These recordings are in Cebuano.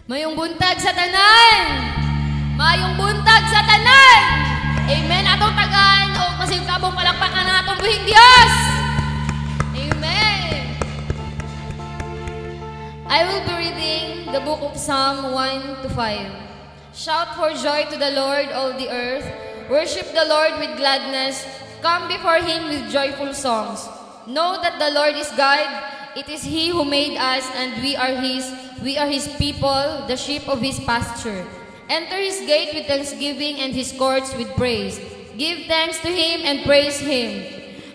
Mayong buntag sa tanan! Mayong buntag sa tanan! Amen. Atong tagaan o masigabong palakpakan ang atong buhing Dios. Amen. I will be reading the book of Psalm 1 to 5. Shout for joy to the Lord, all the earth. Worship the Lord with gladness. Come before Him with joyful songs. Know that the Lord is God. It is He who made us, and we are His. We are His people, the sheep of His pasture. Enter His gate with thanksgiving and His courts with praise. Give thanks to Him and praise Him.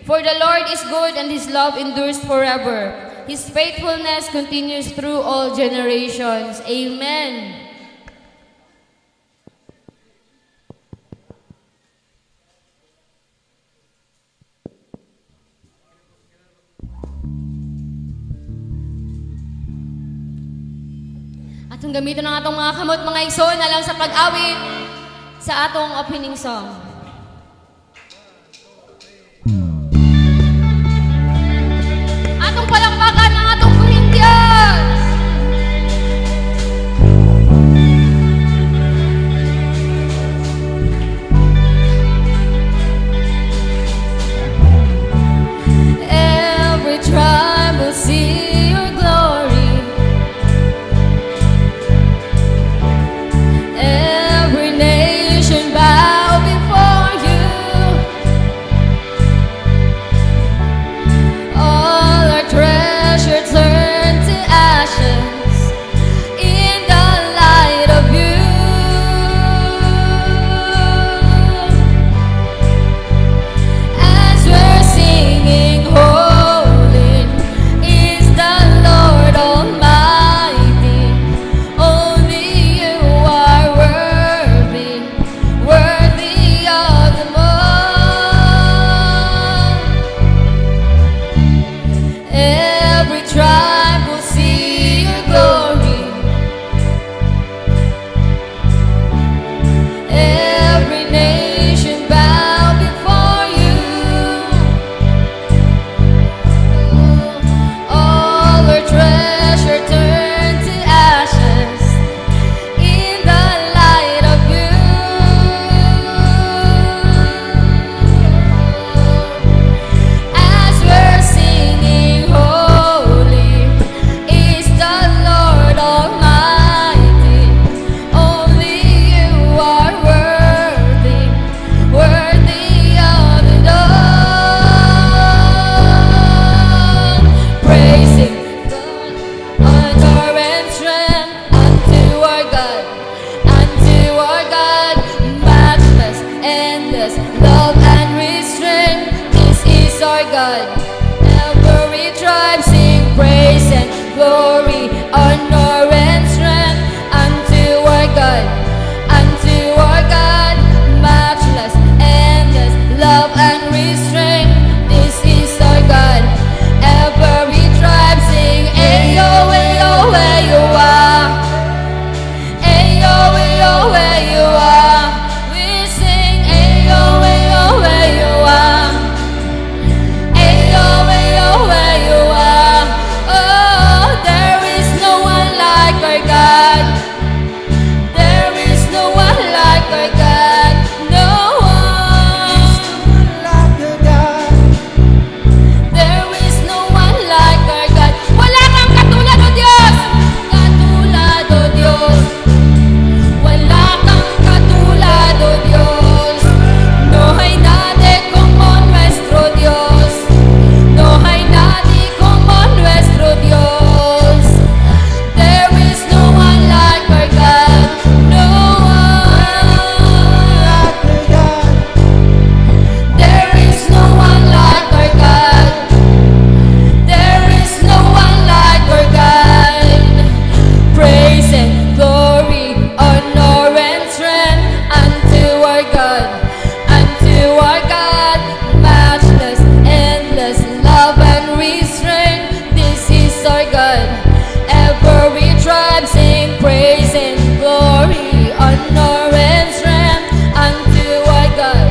For the Lord is good and His love endures forever. His faithfulness continues through all generations. Amen. Atong gamiton ang atong mga kamot, mga igsoon, alang sa pag-awit sa atong opening song. Atong palakpakan ang atong buhing Diyos! Every tribe will see your glory. Every nation bow before you. All our treasure turn to ashes in the light of you. As we're singing, holy is the Lord Almighty. Only you are worthy, worthy of them all. Every tribe will see your glory. Every nation bow before you. All our treasure turn to ashes in the light of you. As we're singing, holy is the Lord Almighty. Only you are worthy, worthy of it all. Praising God, honor and strength unto our God, matchless, endless love and restraint. This is our God. Every tribe sing praise and glory, honor and strength unto our God, matchless, endless love and restraint. This is our God. Every tribe sing, Ayo, ayo, ayo, ah. Ayo, ayo, ayo, ah. We sing, Ayo, ayo, ayo, ah. Ayo, ayo, ayo, ah. Oh, there is no one like our God. There is no one like our God. No one. There is no one like our God. Wala kang katulad, O Diyos! Katulad, O Diyos. Wala kang katulad, O Diyos. No hay nadie como nuestro Dios. No hay nadie como nuestro Dios. There is no one like our God. No one. There is no one like our God. There is no one like our God. Praise and glory, honor and strength unto our God, matchless, endless love and restraint. This is our God. Every tribe sing praise and glory, honor and strength unto our God,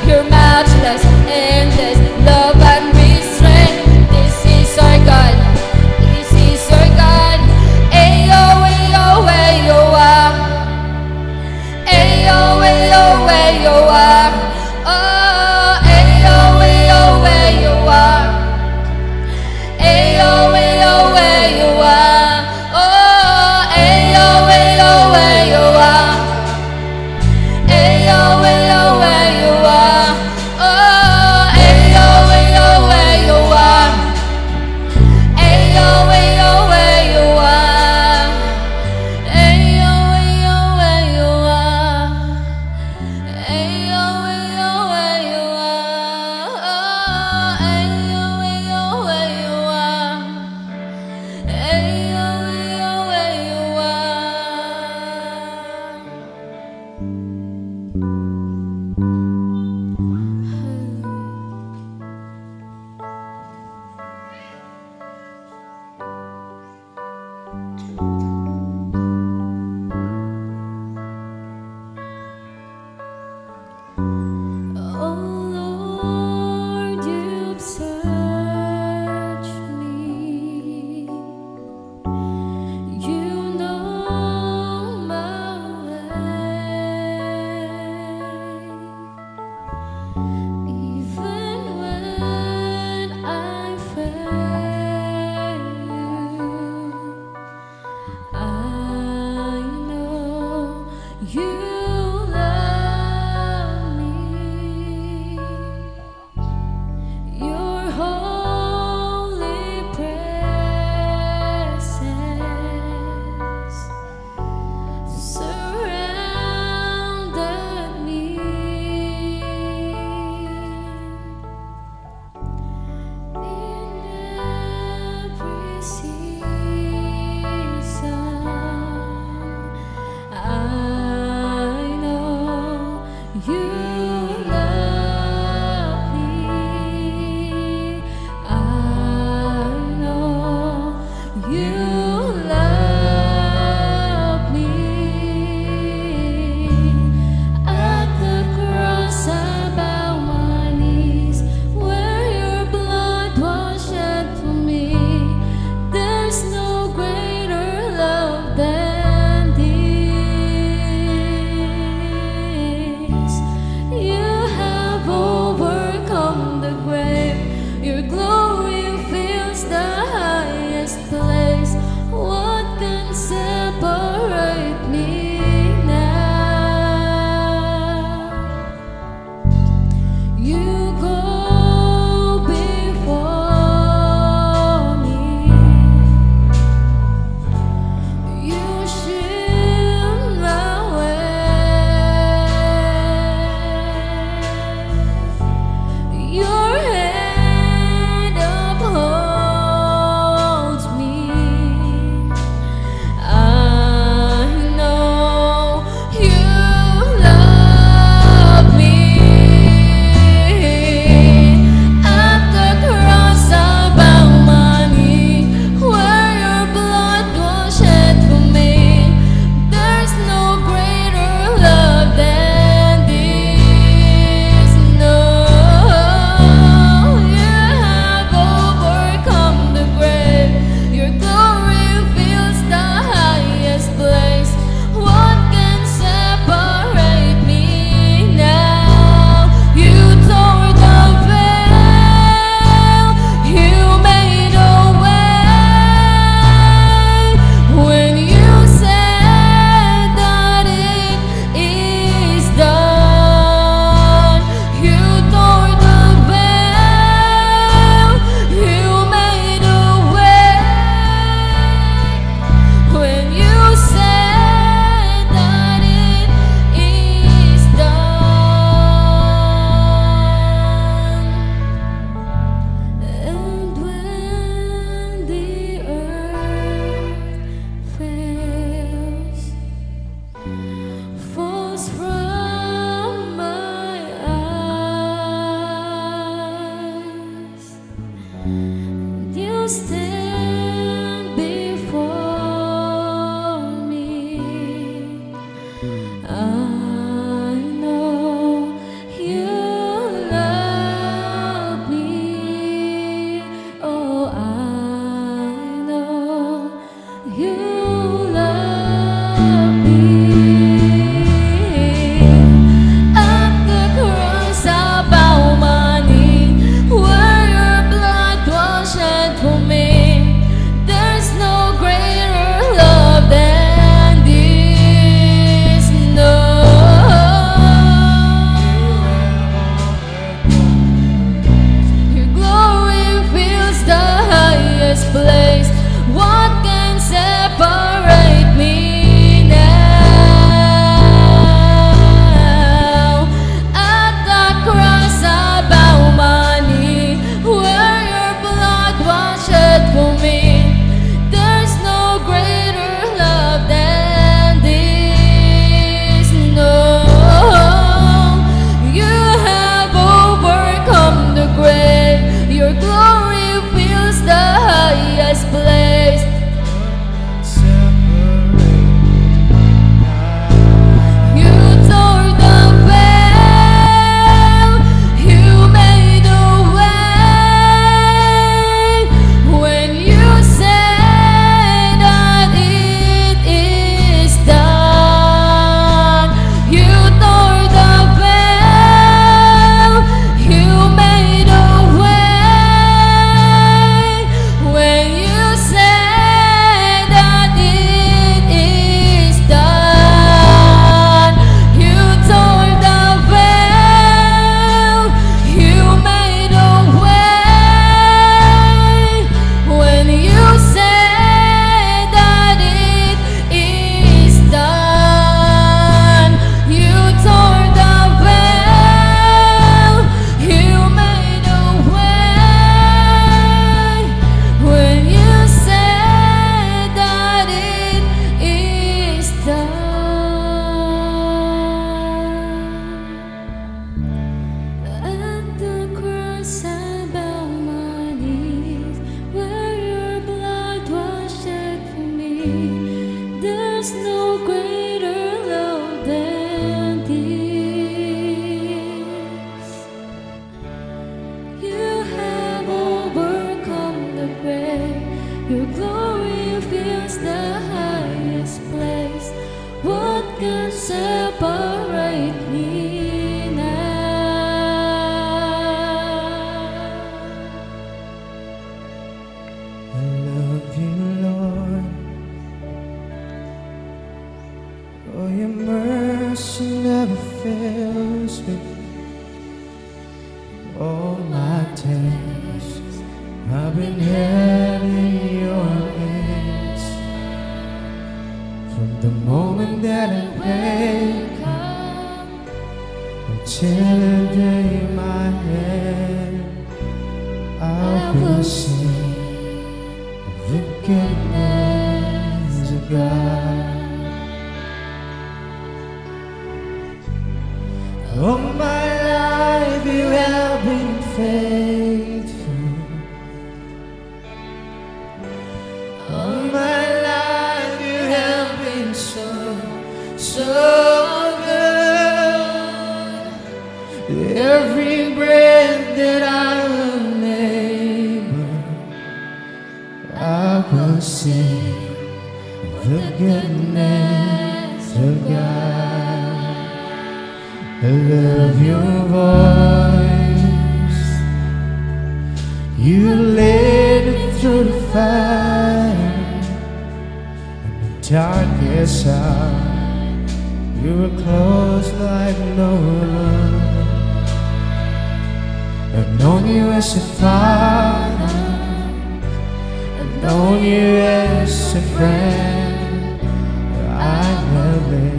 your matchless, endless love and restraint. This is our God. This is our God. Oh Lord, you've searched me. You know my way. Even when I fail you, I There's no greater love than this. You have overcome the grave. Your glory fills the highest place. What can separate me now? I love you, Lord. Oh, your mercy never fails me. All my days I've been held in your hands. From the moment that I wake up until the day my head, I will sing of the goodness of God. All my life you have been faithful. All my life you have been so, so good. Every breath that I am able, I will sing of the goodness of God. I love your voice. You led me through the fire and the darkest hour. You were close like no other. I've known you as a father. I've known you as a friend. I have lived in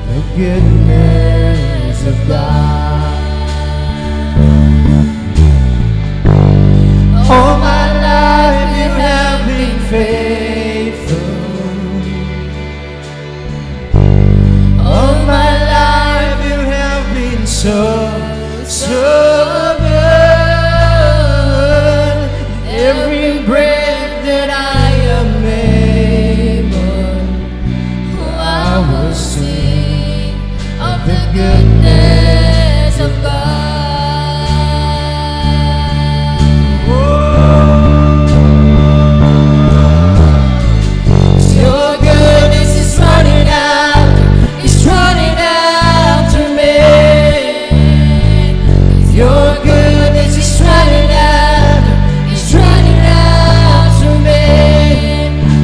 the goodness of God. All my life you have been faithful. All my life you have been so, so good. Every breath that I am able, I will sing of the goodness of God. Your goodness is running after, it's running after me. Your goodness is running after, it's running after me.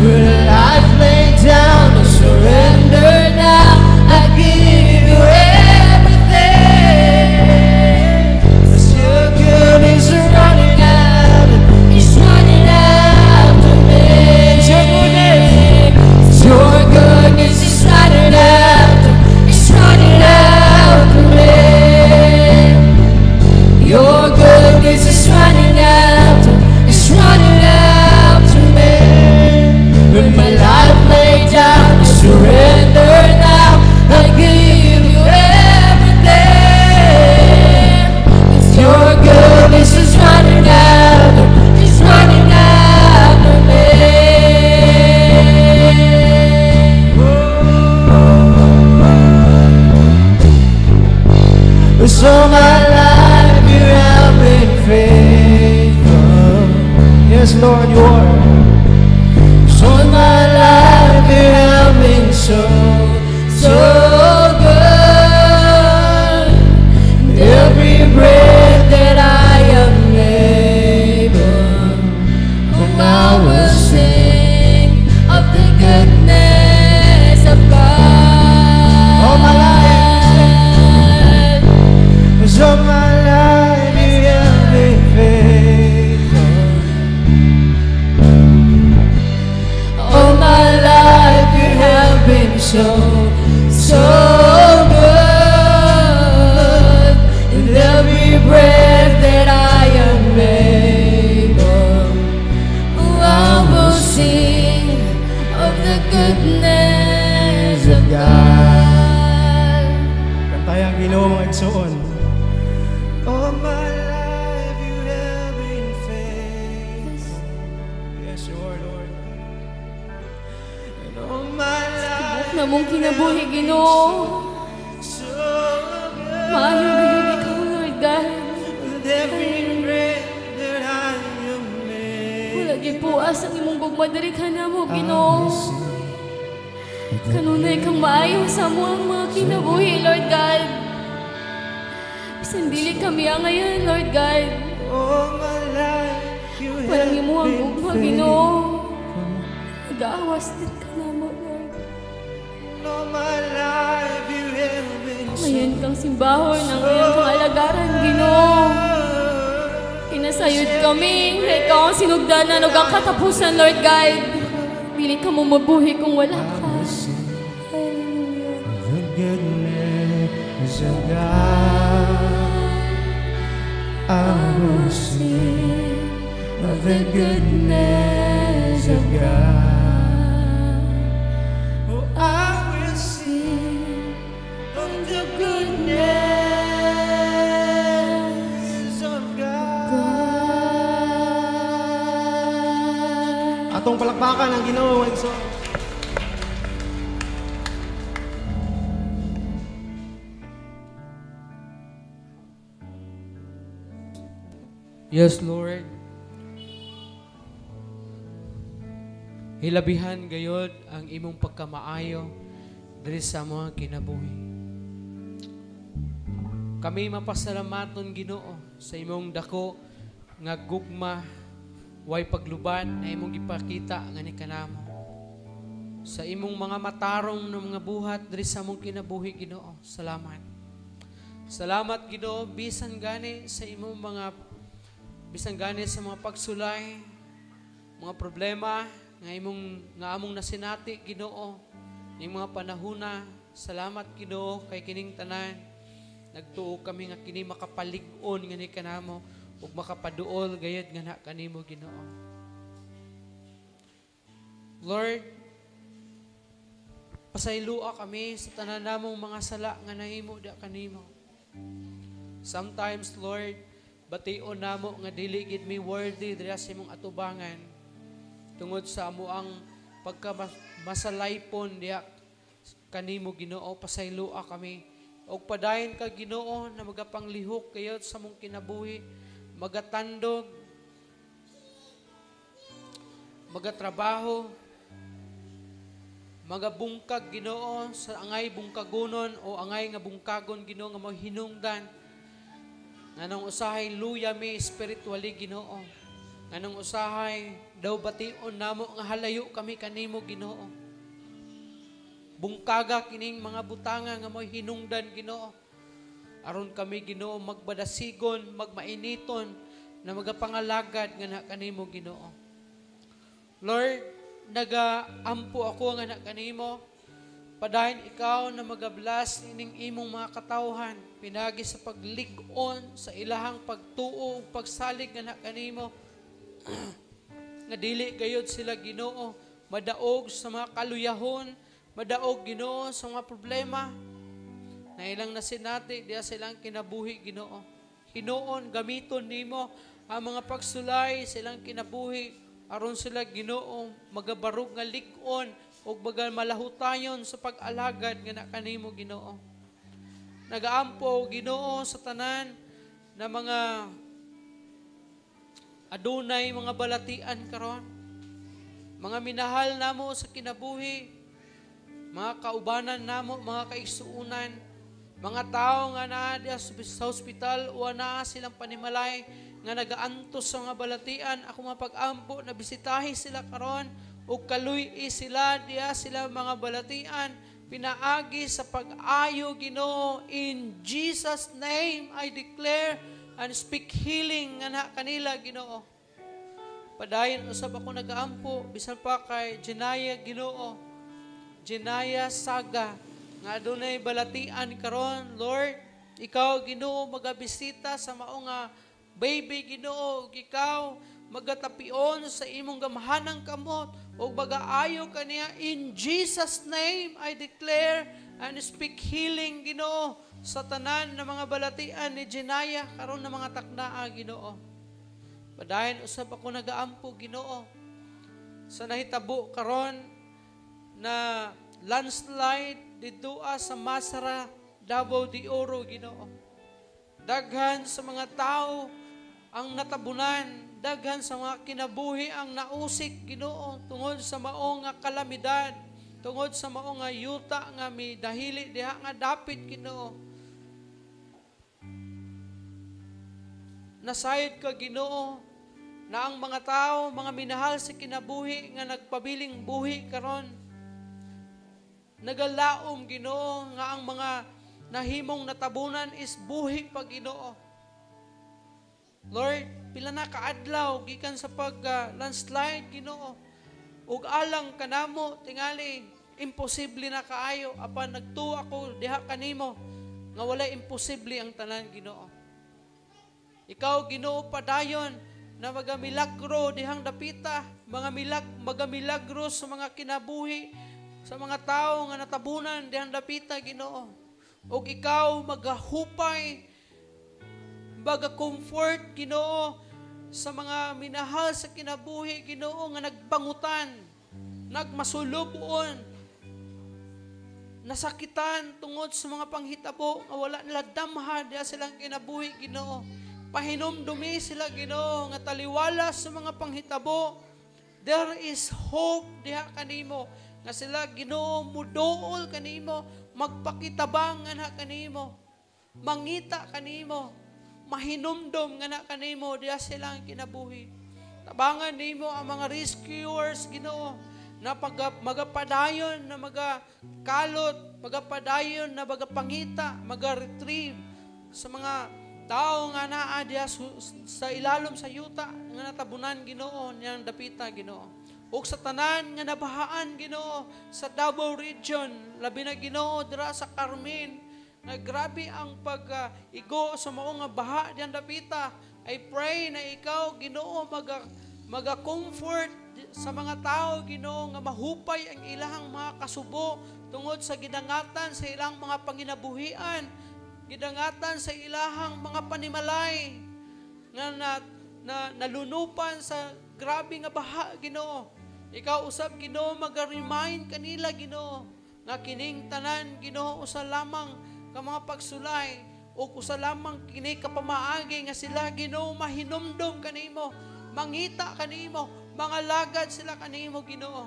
With a life laid down, I surrender now. I give you everything. 'Cause your goodness is running after, it's running after me. Your goodness, your goodness is running after, it's running after me. Your goodness is running after, it's running after me. With my life laid down, I surrender now. I give you everything. It's your goodness is running after, it's running after me. So my life you have been faithful. Yes, Lord, you are. So my life you have been so, so good. And every breath that I am able, Oh, I will sing of the goodness of God. All my life, so my life you have been faithful. All my life you have been so, so good. And every breath that I am able, Oh, I will sing of the goodness of God. Kantahi ang Ginoo, mga igsuon. All my life you have been faithful. Yes, you are, Lord. sa among kinabuhi, Ginoo. So good. Maayo gayud ikaw, Lord God. With every breath that I am Wala gipuas ang imong gugma diri kanamo, Ginoo. Kanunay kang maayo sa among mga kinabuhi, Lord God. Bisan dili kami angayan, Lord God. All my life you Parang have imo ang been gugma, Ginoo. Nag-aawas din kanamo, Lord. All my life you have been so Ngayon kang simbahon ang iyong pangalagaran, Ginoo. Kinasayod kami, nga ikaw ang sinugdanan ug ang katapusan, Lord God. Dili kamo mabuhi kung wala ka. Hallelujah. The goodness of God. I will sing of the goodness of God. Oh, I will sing of the goodness of God. Atong palakpakan ang Ginoo, mga igsoon. Yes, Lord. Hilabihan gayod ang imong pagkamaayo diri sa mga kinabuhi. Kami mapasalamaton, Ginoo, sa imong dako nga gugma way pagluban na imong gipakita ngani kanamo. Sa imong mga matarong nga mga buhat diri sa among kinabuhi, Ginoo. Salamat. Salamat, Ginoo, bisan gani sa imong mga bisan gani sa mga pagsulay, mga problema nga imong nga among nasinati, Ginoo, ning mga panahona. Salamat, Ginoo, kay kining tanan nagtuo kami nga kini makapalig-on ngani kanamo ug makapaduol gayud nga na kanimo, Ginoo. Lord, pasaylua kami sa tanan namong mga sala nga nahimo da kanimo. Sometimes, Lord, bation namo nga dili gid mi worthy diri sa imong atubangan tungod sa amo ang pagka masalaypon diha kanimo, Ginoo. Pasaylua kami og padayon ka, Ginoo, na magapanglihok kayo sa among kinabuhi, magatandog, magatrabaho, magabungkag, Ginoo, sa angay bungkagonon o angay nga bungkagon, Ginoo, nga mahinungdan nganong usahay luya mi spiritually, Ginoo, nganong usahay daw bation namo nga halayo kami kanimo, Ginoo. Bungkaga kining mga butanga nga mo'y hinungdan, Ginoo, aron kami, Ginoo, magbadasigon, magmainiton na magapangalagad nga na kanimo, Ginoo. Lord, nagaampo ako nga na kanimo. Padayon ikaw na magabless ining imong mga katawhan pinagi sa paglig-on sa ilahang pagtuo ug pagsalig nga na kanimo, nga dili gayod sila, Ginoo, madaog sa mga kaluyahon, madaog, Ginoo, sa mga problema na ilang nasinati diya sa ilang kinabuhi, Ginoo. Hinuon gamiton nimo ang mga pagsulay sa ilang kinabuhi aron sila, Ginoo, magabarog nga lig-on ug baga malahutayon sa pag-alagad nga na kanimo, Ginoo. Nagaampo, Ginoo, sa tanan na mga adunay mga balatian karon, mga minahal namo sa kinabuhi, mga kaubanan namo, mga kaigsuonan, mga tao nga naa diha sa ospital o naa silang panimalay nga nagaantos sa mga balatian. Ako mapag-ampo na bisitahi sila karon ug kaluy sila diha sila mga balatian pinaagi sa pag-ayo, Ginoo. In Jesus' name I declare and speak healing nga na kanila, Ginoo. Padayon usab ako nagaampo bisan pa kay Jenaya, Ginoo, Jenaya Saga, nga adunay balatian karon. Lord, ikaw, Ginoo, magabisita sa mao nga baby, Ginoo, ug ikaw magatapion sa imong gamhanang kamot ug bagaayo kaniya. In Jesus' name I declare and speak healing, Ginoo, sa tanan na mga balatian ni Jenaya karon na mga taknaa, Ginoo. Padayon usab ako nagaampo, Ginoo, sa nahitabo karon na landslide didto sa Masara, Davao de Oro, Ginoo. Daghan sa mga tao ang natabunan, daghan sa mga kinabuhi ang nausik, Ginoo, tungod sa mao nga kalamidad, tungod sa mao nga yuta nga mi dahili diha nga dapit, Ginoo. Nasayod ka, Ginoo, na ang mga tao, mga minahal sa kinabuhi nga nagpabiling buhi karon, nagalaom, Ginoo, nga ang mga nahimong natabunan is buhi pa, Ginoo. Lord, pila na kaadlaw gikan sa pag landslide, Ginoo. Ug alang kanamo tingali imposible na kaayo, apan nagtuo ako diha kanimo nga walay imposible ang tanan, Ginoo. Ikaw, Ginoo, padayon na magamilagro dihang dapita, mga magamilagro sa mga kinabuhi sa mga tao nga natabunan dihang dapita, Ginoo. Ug ikaw magahupay, maga-comfort, Ginoo, sa mga minahal sa kinabuhi, Ginoo, nga nagbangutan, nagmasulubon, nasakitan tungod sa mga panghitabo nga wala nila damha diha silang kinabuhi, Ginoo. Pahinumdumi sila, Ginoo, nga taliwala sa mga panghitabo, there is hope diha kanimo, nga sila, Ginoo, muduol kanimo, magpakitabang nga na kanimo, mangita kanimo, mahinumdom nga na kanimo diha silang kinabuhi. Tabangan nimo ang mga rescuers, Ginoo, na magapadayon na magakalot, magapadayon na magapangita, maga-retrieve sa mga tao nga naa diha sa ilalom sa yuta nga natabunan, Ginoo, niyang dapita, Ginoo. Ug sa tanan nga nabahaan, Ginoo, sa Davao Region, labi na, Ginoo, dira sa Carmen, nga grabe ang pag-igo sa mao nga baha diyan dapita. I pray na ikaw, Ginoo, maga-comfort sa mga tao, Ginoo, nga mahupay ang ilahang mga kasubo tungod sa gidangatan sa ilang mga panginabuhian, gidangatan sa ilahang mga panimalay nga nalunupan sa grabe nga baha, Ginoo. Ikaw usab, Ginoo, maga-remind kanila, Ginoo, nga kining tanan, Ginoo, usa lamang ka mga pagsulay o usa lamang kini ka pamaagi nga sila, Ginoo, mahinumdom kanimo, mangita kanimo, mga lagad sila kanimo, Ginoo.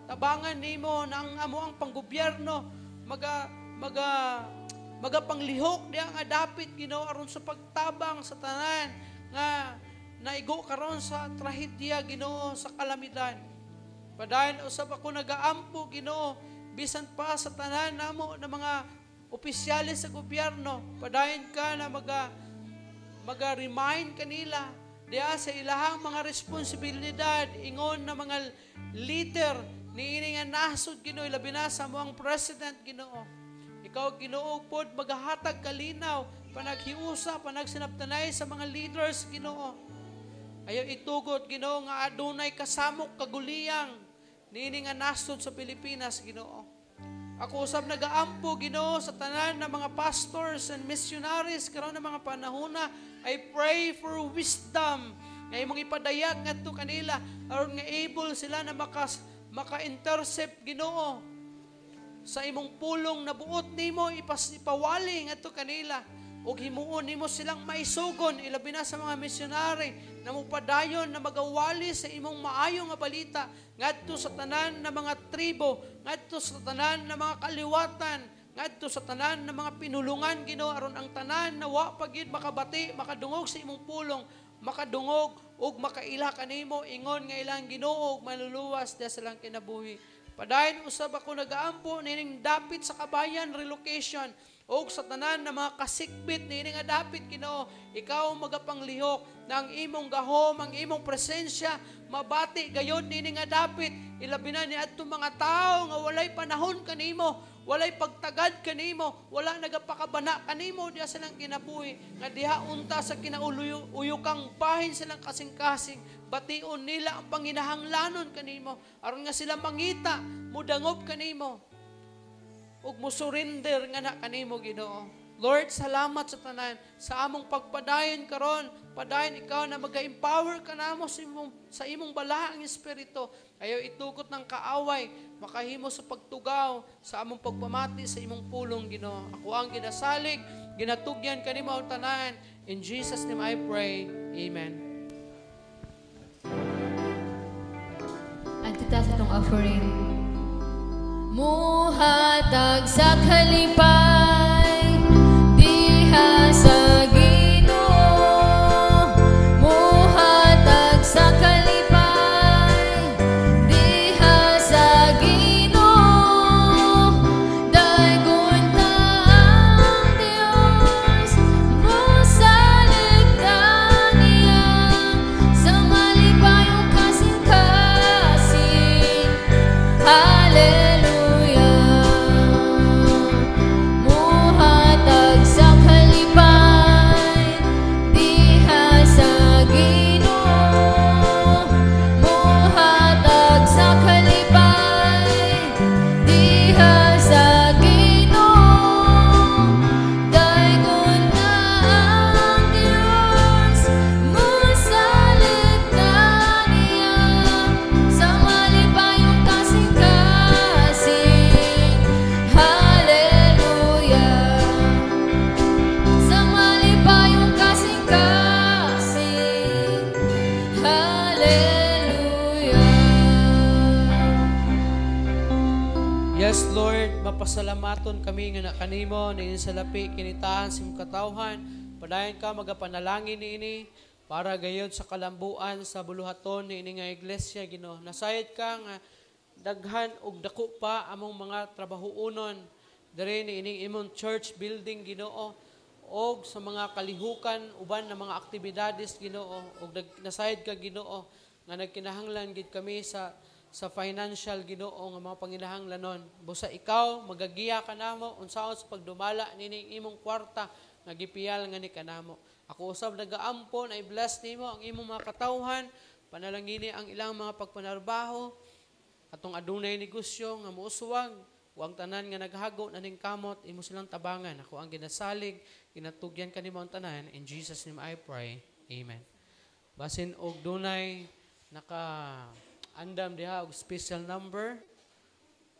Tabangan nimo na ang amo ang panggobyerno magapanglihok diha nga dapit, Ginoo, aron sa pagtabang sa tanan nga naigo karon sa trahedya, Ginoo, sa kalamidad. Padayon usab ako nagaampo, Ginoo, bisan pa sa tanan namo na mga opisyales sa gobyerno, padayon ka na maga-remind kanila diha sa ilahang mga responsibilidad ingon na mga leader niini nga nasod, Ginoo, labi na sa among president, Ginoo. Ikaw, Ginoo, pod magahatag kalinaw, panaghiusa, panagsinabtanay sa mga leaders, Ginoo. Ayaw itugot, Ginoo, nga adunay kasamok kaguliyang niini nga nasod sa Pilipinas, Ginoo. Ako usab nagaampo, Ginoo, sa tanan ng mga pastors and missionaries karon ng mga panahona. I pray for wisdom nga imong ipadayag ngadto kanila aron nga able sila na maka-intercept, Ginoo, sa imong pulong na buot nimo ipawali ngadto kanila ug himuon nimo silang maisugon, ilabi na sa mga misyonary na mopadayon na magawali sa imong maayo nga balita ngadto sa tanan na mga tribo, ngadto sa tanan na mga kaliwatan, ngadto sa tanan na mga pinulungan, Ginoo, aron ang tanan na wa pa gyud makabati, makadungog sa imong pulong, makadungog ug makaila kanimo ingon nga ilang Ginoo ug manluluwas diha silang kinabuhi. Padayon usab ako nagaampo nining dapit sa Kabayan relocation ug sa tanan na mga kasikbit niini nga dapit, Ginoo, ikaw magapanglihok na ang imong gahom, ang imong presensya mabati gayon niini nga dapit, ilabi na ni adtong mga tawo nga walay panahon kanimo, walay pagtagad kanimo, wala nagapakabana kanimo diha silang kinabuhi, nga diha unta sa kinauyukang bahin silang kasing-kasing, bation nila ang panginahanglanon kanimo aron nga sila mangita, mudangob kanimo ug musurrender nga na kanimo, Ginoo. Lord, salamat sa tanan sa among pagpadayon karon. Padayon ikaw na maga-empower ka namo sa imong balaang espiritu. Ayaw itugot ng kaaway, makahimo sa pagtugaw sa among pagpamati sa imong pulong, Ginoo. Ako ang ginasalig, ginatugyan kanimo ang tanan. In Jesus' name I pray. Amen. Adto ta sa atong offering. Muhatag sa kalipay diha sa Ginoo, muhatag sa kalipay diha sa Ginoo, daygon ta ang Dios, mosalig ta niya sa malipayong kasing-kasing. Hallelujah. Muhatag sa kalipay diha sa Ginoo, muhatag sa kalipay diha sa Ginoo, daygon ta ang Dios, mosalig ta niya sa malipayong kasing-kasing. Hallelujah. Sa malipayong kasing-kasing. Hallelujah. Yes, Lord, mapasalamaton kami nga kanimo niini sa lapi kinitahan sa imong katawhan. Padayon ka magapanalangin niini para gayod sa kalambuan sa buluhaton niini nga iglesia, Ginoo. Nasayod ka nga daghan og dako pa among mga trabahuonon diri niining imong church building, Ginoo, og sa mga kalihukan uban na mga aktibidades, Ginoo, og nasayod ka, Ginoo, nga nagkinahanglan gid kami sa financial, Ginoo, nga mga panginahanglanon. Busa ikaw magagiya kanamo unsaon sa pagdumala nining imong kwarta nga gipiyal nga ni kanamo. Ako usab nagaampo na i-bless nimo ang imong mga katawhan, panalangini ang ilang mga pagpanarbaho, atong adunay negosyo nga mouswag, ug ang tanan nga naghago na ning kamot imo silang tabangan. Ako ang ginasalig, ginatugyan kanimo ang tanan. In Jesus' name I pray. Amen. Basin og dunay naka andam diha og special number,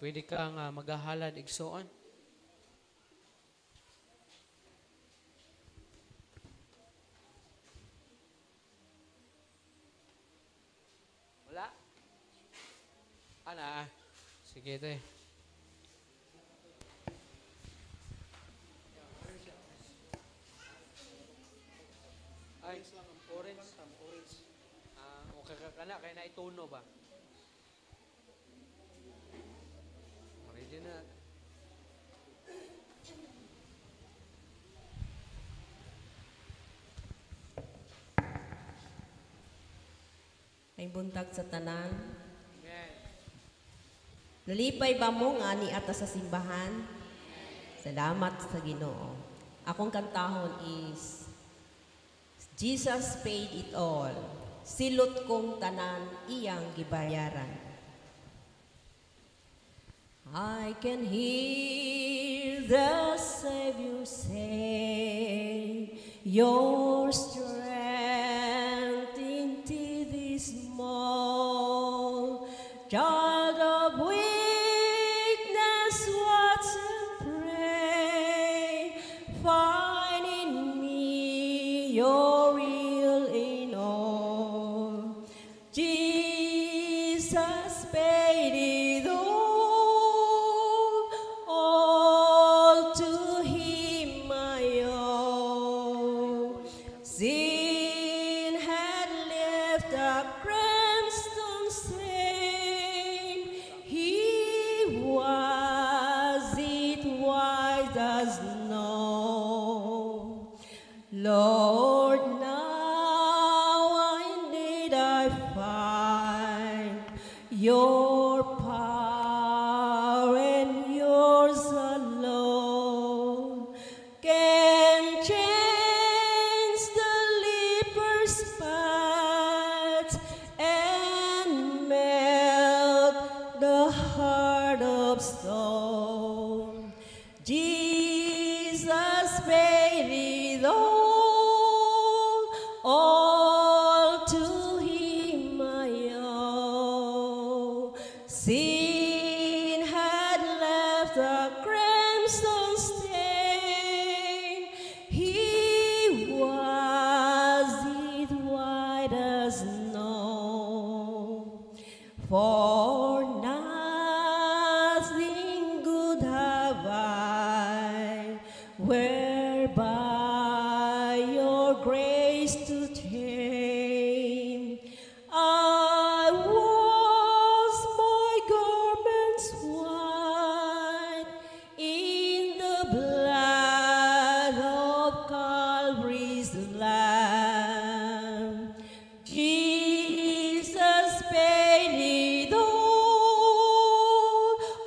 pwede ka nga magahalad igsoon. Wala? Ana, sige te. Ay, orange, orange. Okay ka kana kay na ituno ba? Ready na. May buntag sa tanan. Amen. Nalipay ba mo nga ni ata sa simbahan? Salamat sa Ginoo. Akong kantahon is Jesus paid it all. Silot kong tanan iyang gibayaran. I can hear the Savior say, your strength indeed is small. Child of weakness, watch and pray. Find in me your real in all. Jesus paid it all to him I owe. Sin had left a crimson stain. He was it white as snow. Lord, now I need I find your power and yours alone can change the leper's path and melt the heart of stone. Jesus. left a crimson stain. He washed it white as snow. For nothing good have I, whereby your grace to tame. I wash my garments white in the blood of Calvary's Lamb. Jesus paid it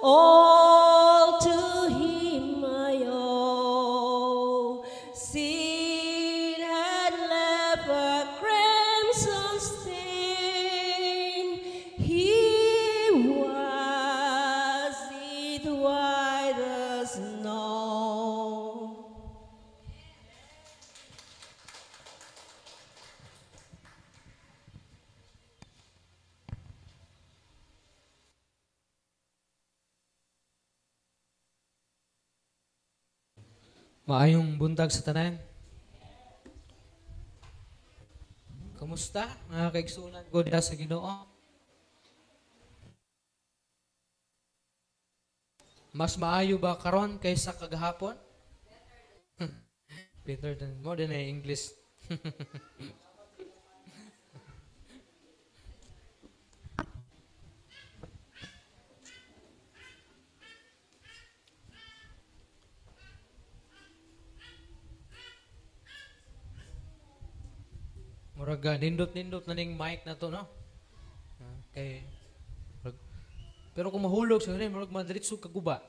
all to Him I owe. Sin had left a crimson stain. He washed it white as snow. Maayong buntag sa tanan. Kamusta mga kaigsuonan ko diha sa Ginoo? Mas maayo ba karon kaysa kagahapon? Better than more than English. Murag nindot-nindot na ning mic na to, no? Okay. Murag, pero kung mahulog sa rin, murag madiretso kaguba.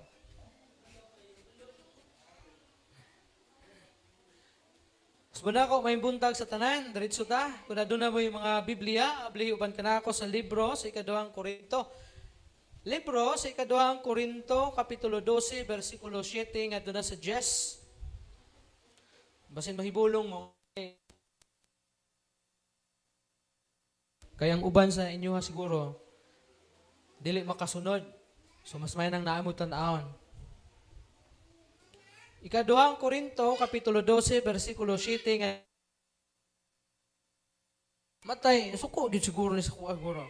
So na ako, may buntag sa tanan, diretso ta. Kung na mo yung mga Biblia, abli uban ka na ako sa libro sa 2 Korinto. Libro sa 2 Korinto, Kapitulo 12, versikulo 7, nga doon na sa Jess. Basin mahibulong mo. Kaya ang uban sa inyo ha siguro, dili makasunod. So mas may nang naamot tan-awon. 2 Korinto, Kapitulo 12, versikulo 7, nga matay, suko di siguro ni sa kuha guro.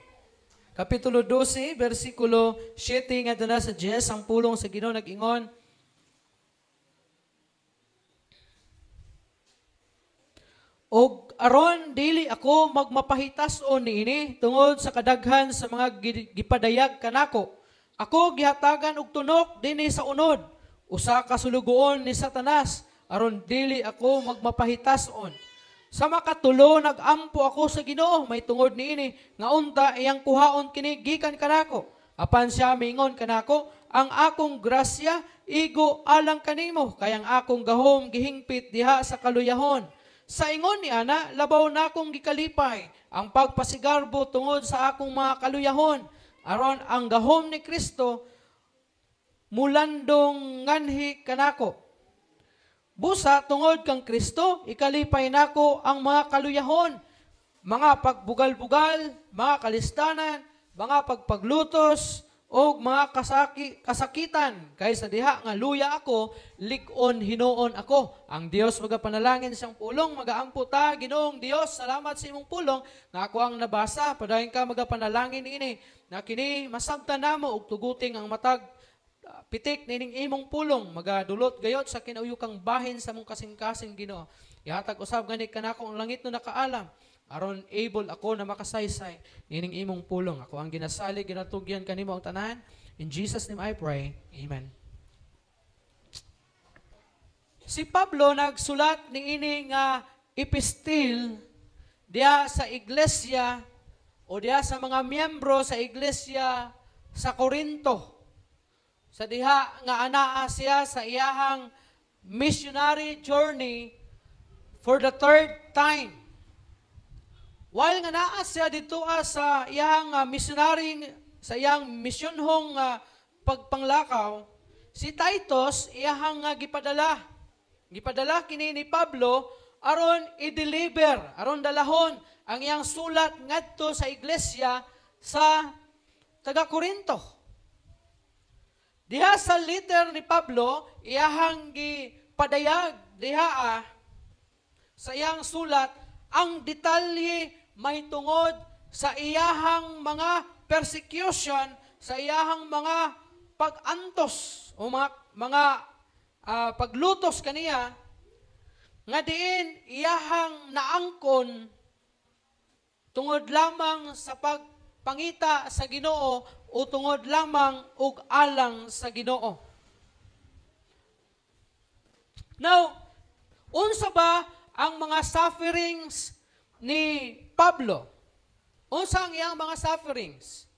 Kapitulo 12, versikulo 7, nga doon sa Jess, ang pulong sa Ginoo nag-ingon, og aron dili ako magmapahitason niini tungod sa kadaghan sa mga gipadayag kanako. Ako gihatagan og tunok dinhi sa unod, usa ka sulugoon ni Satanas, aron dili ako magmapahitason. Sa makatulo nagampo ako sa Ginoo may tungod niini nga unta iyang kuhaon kini gikan kanako. Apan siya miingon kanako, ang akong grasya igo alang kanimo, kay ang akong gahom gihingpit diha sa kaluyahon. Sa ingon ni ana, labaw na akong gikalipay ang pagpasigarbo tungod sa akong mga kaluyahon, aron ang gahom ni Kristo mulandong nganhi kanako. Busa tungod kang Kristo, ikalipay nako ang mga kaluyahon, mga pagbugal-bugal, mga kalistanan, mga pagpaglutos, o mga kasakitan. Kaysa diha nga luya ako, lig-on hinuon ako. Ang Dios magapanalangin siyang pulong, magaampo ta, Ginoong Dios, salamat sa imong pulong nga ako ang nabasa, padayon ka magapanalangin ini, na kini masabtan namo og tuguting ang matag pitik nining imong pulong, magadulot gayot sa kinauyukang bahin sa mong kasing-kasing Ginoo. Ihatag usab gani kanako ang langit no nakaalam, aron able ako na makasaysay nining imong pulong. Ako ang ginasalig, ginatugyan kanimo ang tanan. In Jesus name I pray. Amen. Si Pablo nagsulat niini nga epistil diha sa iglesia o diha sa mga miyembro sa iglesia sa Corinto. Sa diha nga anaa siya sa iyahang missionary journey for the third time. While nga naa siya dito sa iyang missionary, sa iyang misyonhong pagpanglakaw, si Titus iyahang gipadala. Gipadala kini ni Pablo aron i-deliver, aron dalahon ang iyang sulat ngadto sa iglesia sa taga Corinto. Diha sa letter ni Pablo, iyahang gipadayag diha sa iyang sulat ang detalye mahitungod sa iyahang mga persecution, sa iyahang mga pag-antos o mga paglutos kaniya nga diin iyahang naangkon tungod lamang sa pagpangita sa Ginoo o tungod lamang og alang sa Ginoo. Now, unsa ba ang mga sufferings ni Pablo? Unsa ang iyang mga sufferings?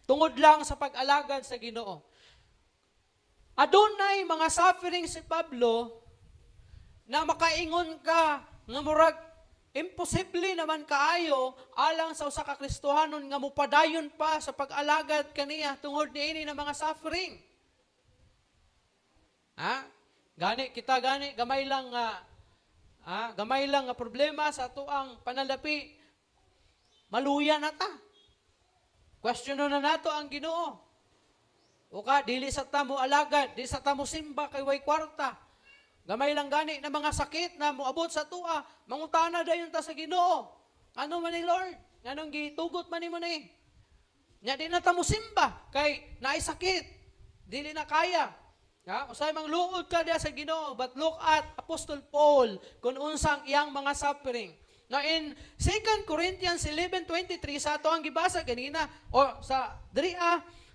Tungod lang sa pag-alagad sa Ginoo. Adunay mga sufferings si Pablo na makaingon ka nga murag imposible naman kaayo alang sa usa ka Kristohanon nga mopadayon pa sa pag-alagad kaniya tungod niini na mga suffering. Ha? Gani kita gani gamay lang nga problema sa atoang panalapi, maluya na ta. Question na nato ang Ginoo. O ka dili sa ta mo alagad, di sa ta mo simba kay way kwarta. Gamay lang gani na mga sakit na moabot sa atoa, mangutana dayon ta sa Ginoo. Ano man ni, Lord? Nganong gitugot man nimo ni? Nya di na ta mo simba kay naay sakit. Dili na kaya. Ha? Usay mangluod ka diya sa Ginoo, but look at Apostle Paul kung unsang iyang mga suffering. Now in 2 Corinthians 11:23 sa ato ang gibasa ganina o sa diri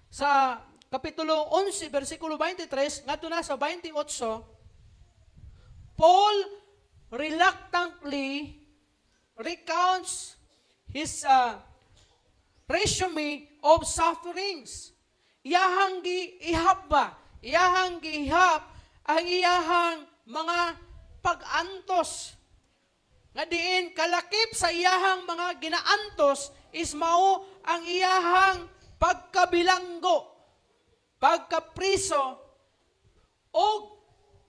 sa kapitulo 11 bersikulo 23 ngadto na sa 28, Paul reluctantly recounts his resume of sufferings. Iyahang giihap ba? Iyahang giihap ang iyahang mga pag-antos. Nga diin kalakip sa iyahang mga ginaantos is mao ang iyahang pagkabilanggo, pagkapriso, o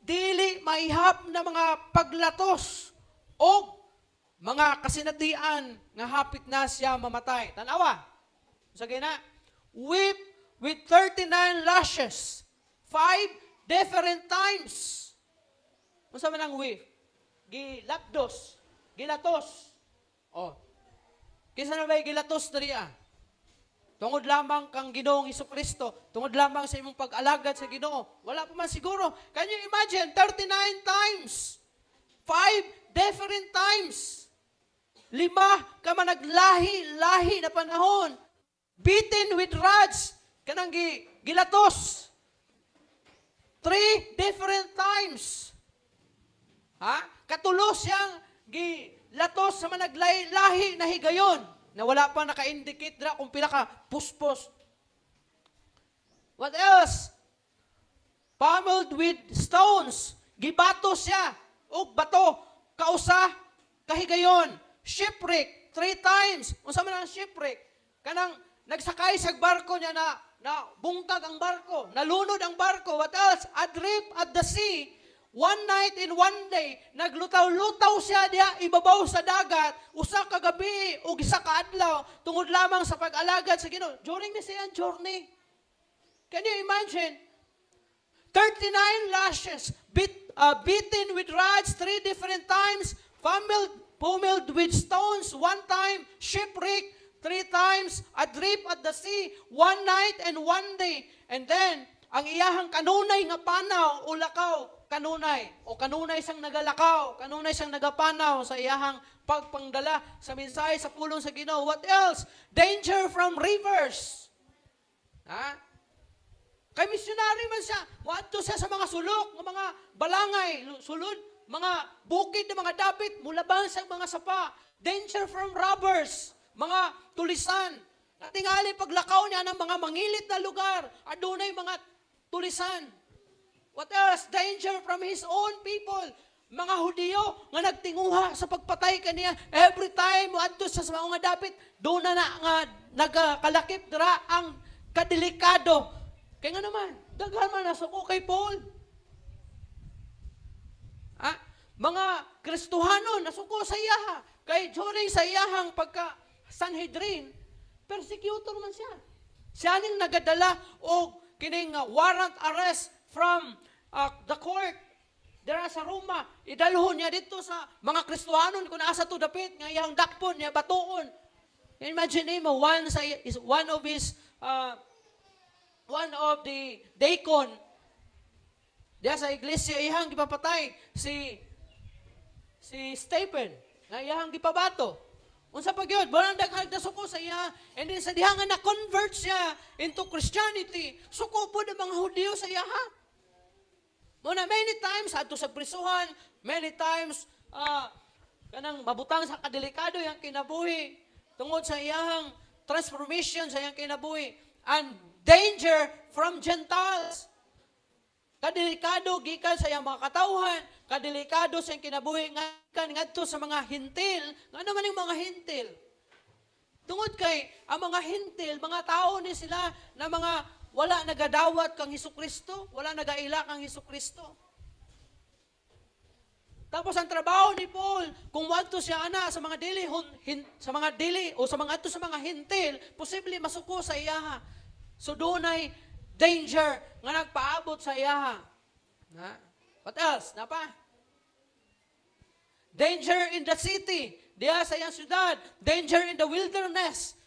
dili maihap na mga paglatos o mga kasinatian nga hapit na siya mamatay. Tanawa. Sa gina, whip with 39 lashes, five different times. Unsa man ang whip? Gilapdos, gilatos. Oh. Kinsa na ba'y gilatos diri ah? Tungod lamang kang Ginoong Kristo, tungod lamang sa imong pag-alagad sa Ginoo. Wala pa man siguro. Can you imagine? 39 times. Five different times. Lima ka man naglahi-lahi na panahon. Beaten with rods. Kanang gilatos. Three different times. Ha? Katulo siyang gilatos sa managlahi-lahi na higayon na wala pa naka-indicate dira kung pila ka puspos. What else? Pummeled with stones. Gibato siya og bato kausa kahigayon. Shipwreck three times. Unsa man ang shipwreck? Kanang nagsakay sa barko niya na na bungkag ang barko, nalunod ang barko. What else? Adrift at the sea. One night in one day, naglutaw-lutaw siya diha ibabaw sa dagat, usa ka gabi ug isa ka adlaw, tungod lamang sa pag-alagad sa Ginoo during the same journey. Can you imagine? 39 lashes, beaten with rods three different times, pummeled with stones one time, shipwreck three times, adrift at the sea, one night and one day. And then, ang iyahang kanunay nga panaw o lakaw, kanunay, o kanunay siyang nagalakaw, kanunay siyang nagapanaw sa iyahang pagpangdala sa mensahe sa pulong sa Ginoo. What else? Danger from rivers. Ha? Kay missionary man siya. Moadto siya sa mga sulok, nga mga balangay, sulod, mga bukid na mga dapit, mulabang sa mga sapa. Danger from robbers, mga tulisan. Tingali paglakaw niya ng mga mangilit na lugar, adunay mga tulisan. What else? Danger from his own people. Mga Hudiyo nga nagtinguha sa pagpatay kaniya. Every time moadto sa mga dapit, doon na, na nga nagakalakip dira ang kadelikado. Kaya nga naman, daghan man nasuko kay Paul. Ah, mga Kristohano nasuko sa iyaha. Kay during sa iyahang pagka Sanhedrin, persecutor man siya. Siya ning nagadala og kining warrant arrest from the court dira sa Roma. Idalhon niya dito sa mga Kristohanon kung asa to dapit nga iyang dakpon niya, batuon. Imagine mo, one sa is one of his one of the deacon diya sa iglesia, iyang gipapatay si Stephen nga iyang gipabato. Unsa pa gyud, wala daghang nasuko sa iya. And then sa diha nga na-convert siya into Christianity, suko pod ang mga Hudiyo sa iya. Mao na many times adto sa prisuhan, many times kanang mabutang sa kadelikado yang kinabuhi tungod sa iyang transformation sa iyang kinabuhi and danger from Gentiles. Kadelikado gikan sa iyang mga katawhan, kadelikado sa iyang kinabuhi nga ngadto sa mga Hentil. Ngano man yung mga Hentil? Tungod kay ang mga Hentil, mga tao ni sila na mga wala nagadawat kang Hesukristo, wala nagaila kang Hesukristo. Tapos ang trabaho ni Paul, kung wadto siya ana sa mga dili sa mga dili o sa mga adto sa mga Hentil, posible masuko sa iyaha. So dunay danger nga nagpaabot sa iyaha. Na? What else? Napa? Danger in the city, diya sa iyang syudad. Danger in the wilderness.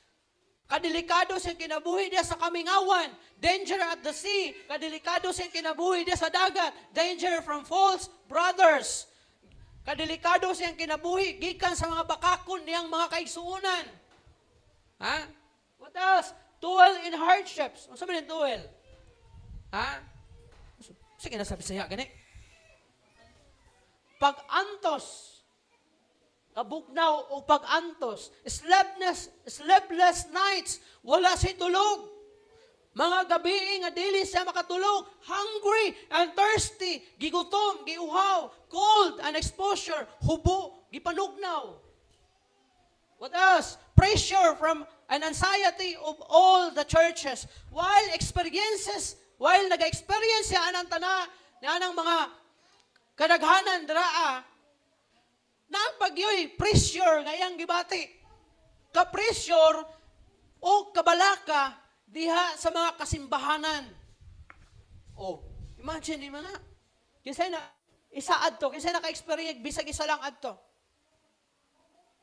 Kadelikado siyang kinabuhi diya sa kamingawan. Danger at the sea. Kadelikado siyang kinabuhi diya sa dagat. Danger from false brothers. Kadelikado siyang kinabuhi gikan sa mga bakakon niyang mga kaigsuonan. Ha? What else? Toil in hardships. Unsa man yung toil? Ha? Sige na sa Bisaya gani. Pag-antos, kabugnaw o pag-antos, sleepless nights, wala siya tulog. Mga gabi nga dili siya makatulog, hungry and thirsty, gigutom, giuhaw, cold and exposure, hubo, gipanugnaw. What else? Pressure from an anxiety of all the churches. While nag-experience siya anang tana, anang mga kadaghanan draa, naa pa gyoy pressure nga iyang gibati. Ka-pressure o kabalaka diha sa mga kasimbahanan. Oh, imagine mo na. Kinsa na isa adto, kinsa naka-experience bisag isa lang adto.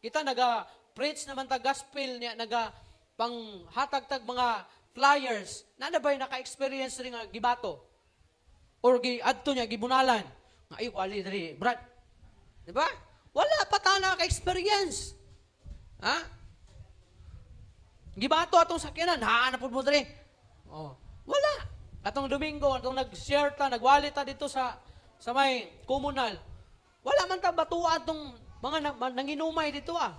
Kita naga preach naman ta gospel niya, naga panghatag tag mga flyers. Naa na ba'y naka-experience rin nga gibato? Or gi adto niya gibunalan? Nga ayo ali diri, Brad. Di ba? Wala pa ta naka-experience. Ha? Gibato atong sakyanan, haa na pud mo diri. Oh, wala. Atong Domingo, atong nag-share ta, nagwali ta dito sa may komunal. Wala man ta batuan tong mga nanginumay dito ah.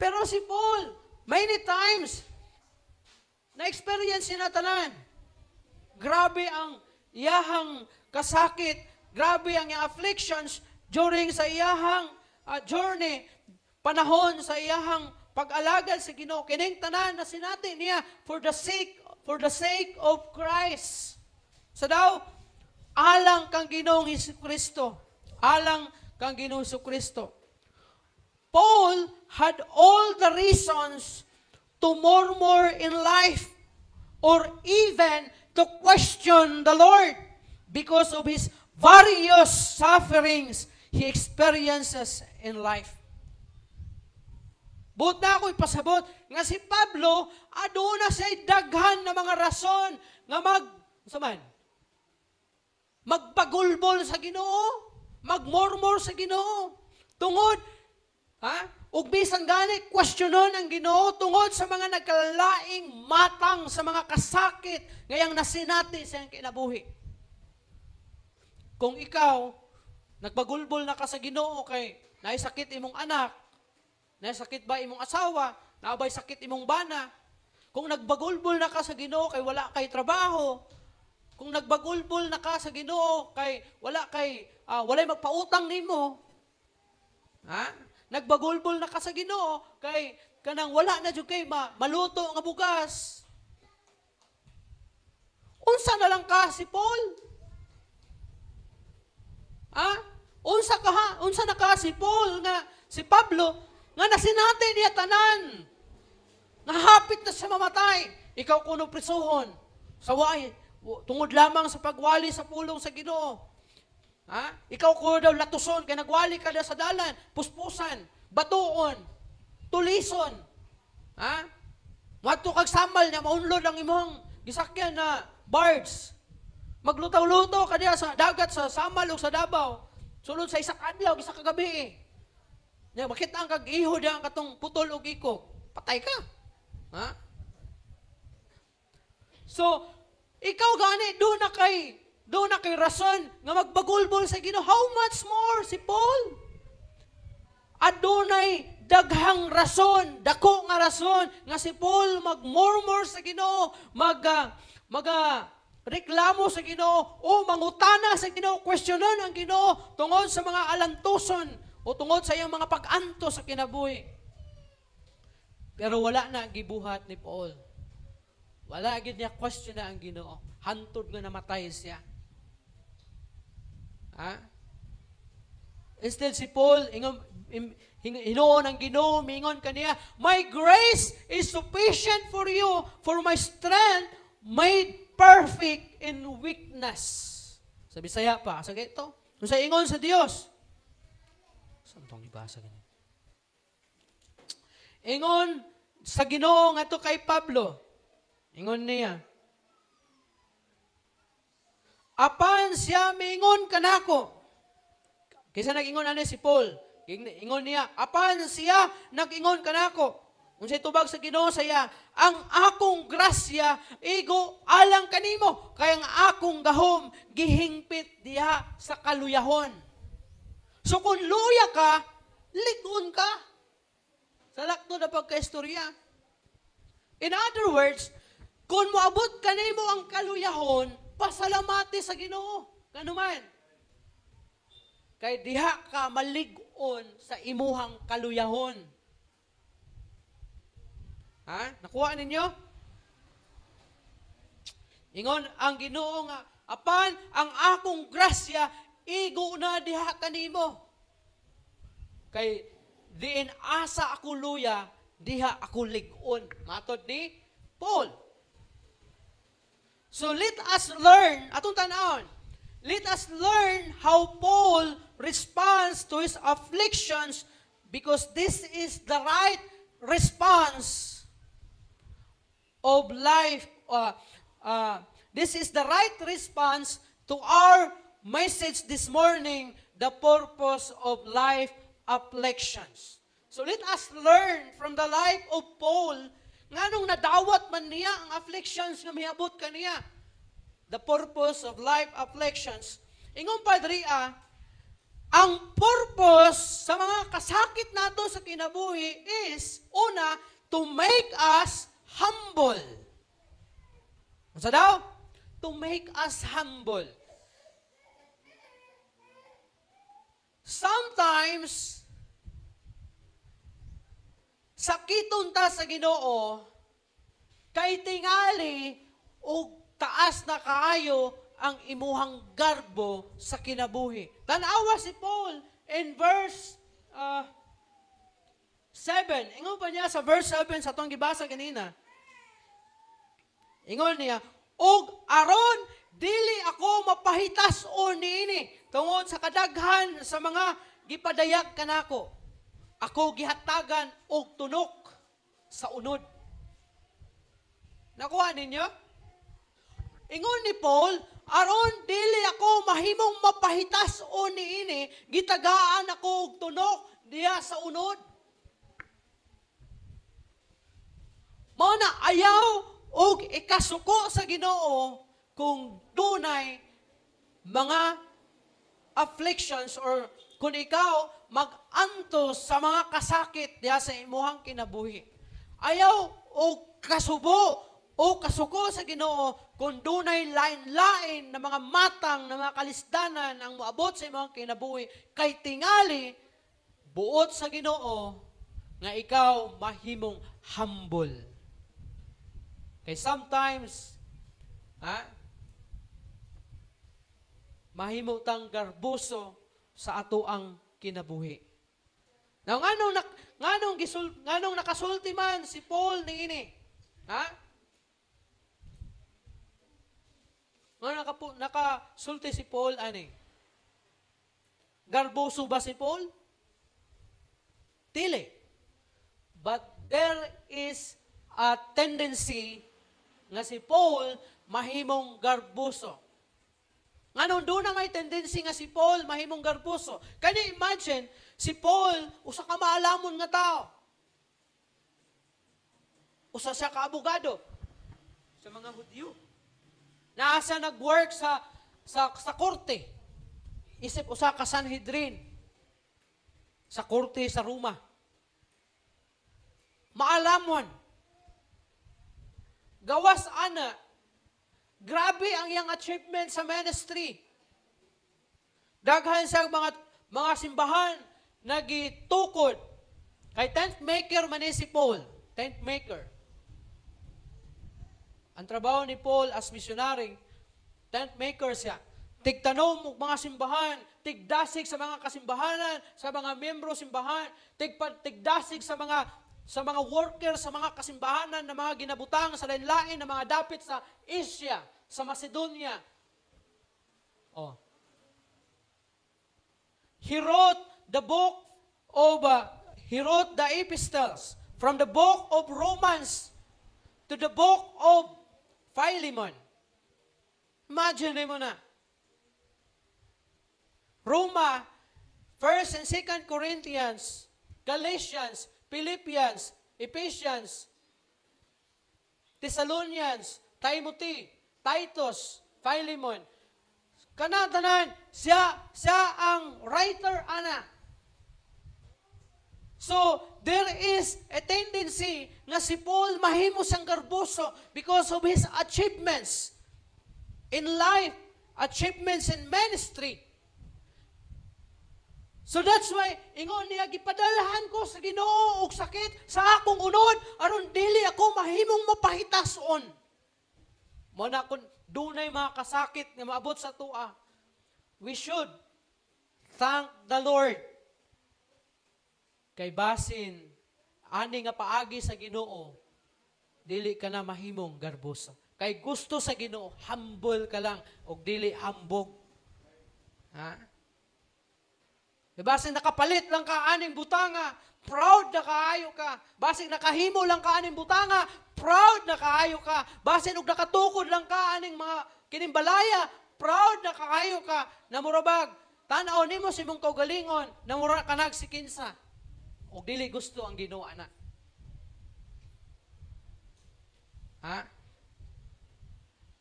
Pero si Paul, many times, na-experience niya na tanan. Grabe ang iyahang kasakit, grabe ang iyang afflictions during sa iyahang journey, panahon sa iyahang pag-alagad sa Ginoo. Kining tanan na sinati niya for the sake of Christ. Sa daw, alang kang Ginoong Hesus Kristo. Alang kang Ginoong Hesus Kristo. Paul had all the reasons to murmur in life or even to question the Lord because of his various sufferings he experiences in life. Buot na ako ipasabot nga si Pablo aduna siya daghan na mga rason nga sa man, magpagulbol sa Ginoo, magmurmur sa Ginoo. Tungod ha? Ug bisan gani questionon ang Ginoo tungod sa mga nagkalaing matang sa mga kasakit ngayang nasinati sa iyang kinabuhi. Kung ikaw nagpagulbol na ka sa Ginoo kay naay sakit imong anak, naay sakit ba imong asawa, naa bay sakit imong bana, kung nagbagulbol na ka sa Ginoo kay wala kay trabaho, kung nagbagulbol na ka sa Ginoo kay wala kay walay magpautang nimo, ha? Nagbagulbol na ka sa Ginoo kay kanang wala na jud kay maluto nga bugas. Unsa na lang ka si Paul? Ha? Unsa ka ha? Unsa na ka si Paul nga si Pablo nga nasinati niya tanan? Nga hapit na siya mamatay. Ikaw kuno prisuhon sa way tungod lamang sa pagwali sa pulong sa Ginoo. Ha? Ikaw kuno daw latuson kay nagwali ka sa dalan, puspusan, batuon, tulison. Ha? Moadto kag Samal nya maunlod ang imong gisakyan na barge. Maglutaw-lutaw ka diha sa dagat sa Samal o sa Davao. Sulod sa isa ka adlaw, isa ka gabi. Nya makita ang kag iho diha ang katong putol og ikog. Patay ka. Ha? So, ikaw gani doon na kay rason nga magbagulbol sa Ginoo. How much more si Paul? Adunay daghang rason, dako nga rason nga si Paul magmurmur sa Ginoo, mag mag reklamo sa Ginoo o mangutana sa Ginoo, questionan ang Ginoo tungod sa mga alantuson o tungod sa iyang mga pag-antos sa kinabuhi. Pero wala na gibuhat ni Paul. Wala gid niya question na ang Ginoo. Hantod nga namatay siya. Ha? Instead si Paul, ingon, hinuon ang Ginoo, mingon kaniya, "My grace is sufficient for you, for my strength made perfect in weakness." Sa Bisaya pa, sa ito. Kung sa ingon sa Dios. Saan itong ibasa ganyan? Ingon sa Ginoo ngadto kay Pablo. Ingon niya, "Apan siya miingon kanako." Kaysa nag-ingon ani si Paul. Ingon niya, "Apan siya nag-ingon kanako." Unsay tubag sa Ginoo sa iya? "Ang akong grasya igo alang kanimo, kay ang akong gahom gihingpit diha sa kaluyahon." So kung luya ka, lig-on ka. Sa lakto na pagkaistorya. In other words, kung moabot kanimo ang kaluyahon, pasalamati sa Ginoo. Kanuman. Kay diha ka malig-on sa imuhang kaluyahon. Ha? Nakuha ninyo? Ingon ang Ginoo nga, "Apan ang akong grasya igo na diha kanimo. Kay diin asa ako luya, diha ako lig-on." Matod ni Paul. So let us learn, atong tanawon, let us learn how Paul responds to his afflictions because this is the right response of life. This is the right response to our message this morning, the purpose of life afflictions. So let us learn from the life of Paul nganong nadawat man niya ang afflictions nga miabot kaniya. The purpose of life afflictions. Ingon pa diri ang purpose sa mga kasakit nato sa kinabuhi is, una, to make us humble. Unsa daw? To make us humble. Sometimes, sakiton ta sa Ginoo kay tingali og taas na kaayo ang imuhang garbo sa kinabuhi. Tanawa si Paul in verse 7. Ingon pa niya sa verse 7 sa atong gibasa kanina. Ingon niya, "Og aron dili ako mapahitas-on niini tungod sa kadaghan sa mga gipadayag kanako. Ako gihatagan og tunok sa unod." Nakuha ninyo? Ingon ni Paul, "Aron dili ako mahimong mapahitas-on niini, gitagaan ako og tunok diha sa unod." Mao na ayaw og ikasuko sa Ginoo kung dunay mga afflictions or kung ikaw mag-antos sa mga kasakit diha sa imuhang kinabuhi. Ayaw og kasubo o kasuko sa Ginoo kung dunay lain-lain na mga matang na mga kalisdanan ang moabot sa imong kinabuhi, kay tingali buot sa Ginoo nga ikaw mahimong humble. Kay sometimes, ha, mahimo tang garboso sa ato ang kinabuhi. Now, nganong nakasulti man si Paul niini? Ha? sulti si Paul ani? Garboso ba si Paul? Dili. But there is a tendency nga si Paul mahimong garboso. Nganong doon na may tendency nga si Paul mahimong garboso? Can you imagine, si Paul, usa ka maalamon nga tao. Usa siya ka abogado sa mga Hudyo. Naa siya nag-work sa korte. Isip usa ka Sanhedrin sa korte sa Roma. Maalamon. Gawas ana, grabe ang iyang achievement sa ministry. Daghan sa mga simbahan nagitukod. Kay tent maker man ni si Paul, tent maker. Ang trabaho ni Paul as missionary, tent maker siya. Tigtanom og mga simbahan, tigdasig sa mga kasimbahanan, sa mga miyembro simbahan, tigdasig sa mga worker sa mga kasimbahanan na mga ginabutang sa lain-lain na mga dapit sa Asia, sa Macedonia. Oh. He wrote the epistles from the book of Romans to the book of Philemon. Imagine mo na. Roma, 1st and 2nd Corinthians, Galatians, Philippians, Ephesians, Thessalonians, Timothy, Titus, Philemon. Kana tanan, siya ang writer ana. So, there is a tendency nga si Paul mahimo siyang garboso because of his achievements in life, achievements in ministry. So that's why, ingon niya, "Gipadalhan ko sa Ginoo og sakit sa akong unod, aron dili ako mahimong mapahitason." Mo na kung dunay mga kasakit nga maabot sa atoa, we should thank the Lord. Kay basin, ani nga paagi sa Ginoo, dili ka na mahimong garbosa. Kay gusto sa Ginoo, humble ka lang, og dili hambog. Ha? Basin nakapalit lang ka aning butanga, proud na kaayo ka. Basin nakahimo lang ka aning butanga, proud na kaayo ka. Basin og nakatukod lang ka aning mga kining balaya, proud na kaayo ka. Namurabag, tan-aw nimo sa imong kaugalingon, namura ka nagsikinsa. Og dili gusto ang Ginoo ana. Ha?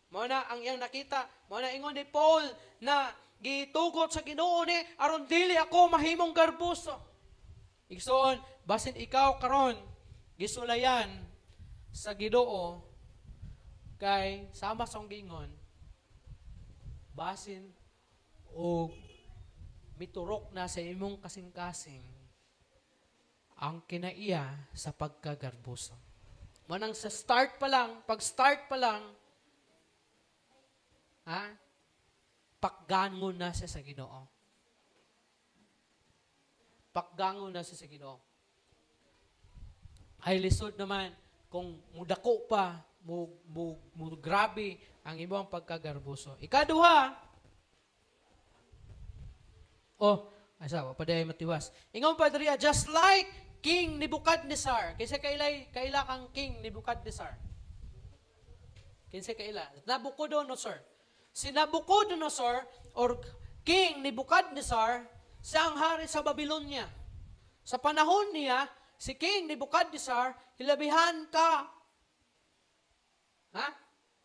Mao na ang iyang nakita, mao na ingon ni Paul na gitugot sa Ginoo ni aron dili ako mahimong garboso. Igsoon, basin ikaw karon gisulayan sa Ginoo kay sama sa gingon, basin og miturok na sa imong kasing-kasing ang kinaiya sa pagkagarboso. Manang sa start pa lang, pag start pa lang, ha? Pakgangon na siya sa Ginoo. Pakgangon na siya sa Ginoo. Ay lisod naman kung mudako pa, mo grabe ang imong pagkagarboso. Ikaduha, oh, asa, wa pa diay matiwas. Ingon pa diriya, just like King Nebuchadnezzar. Kinsa kailay, kaila kang King Nebuchadnezzar? Kinsa kaila? Nabucodonosor. Si Nabucodonosor or King Nebuchadnezzar, siya ang hari sa Babylonia. Sa panahon niya, si King Nebuchadnezzar, hilabihan ka, ha?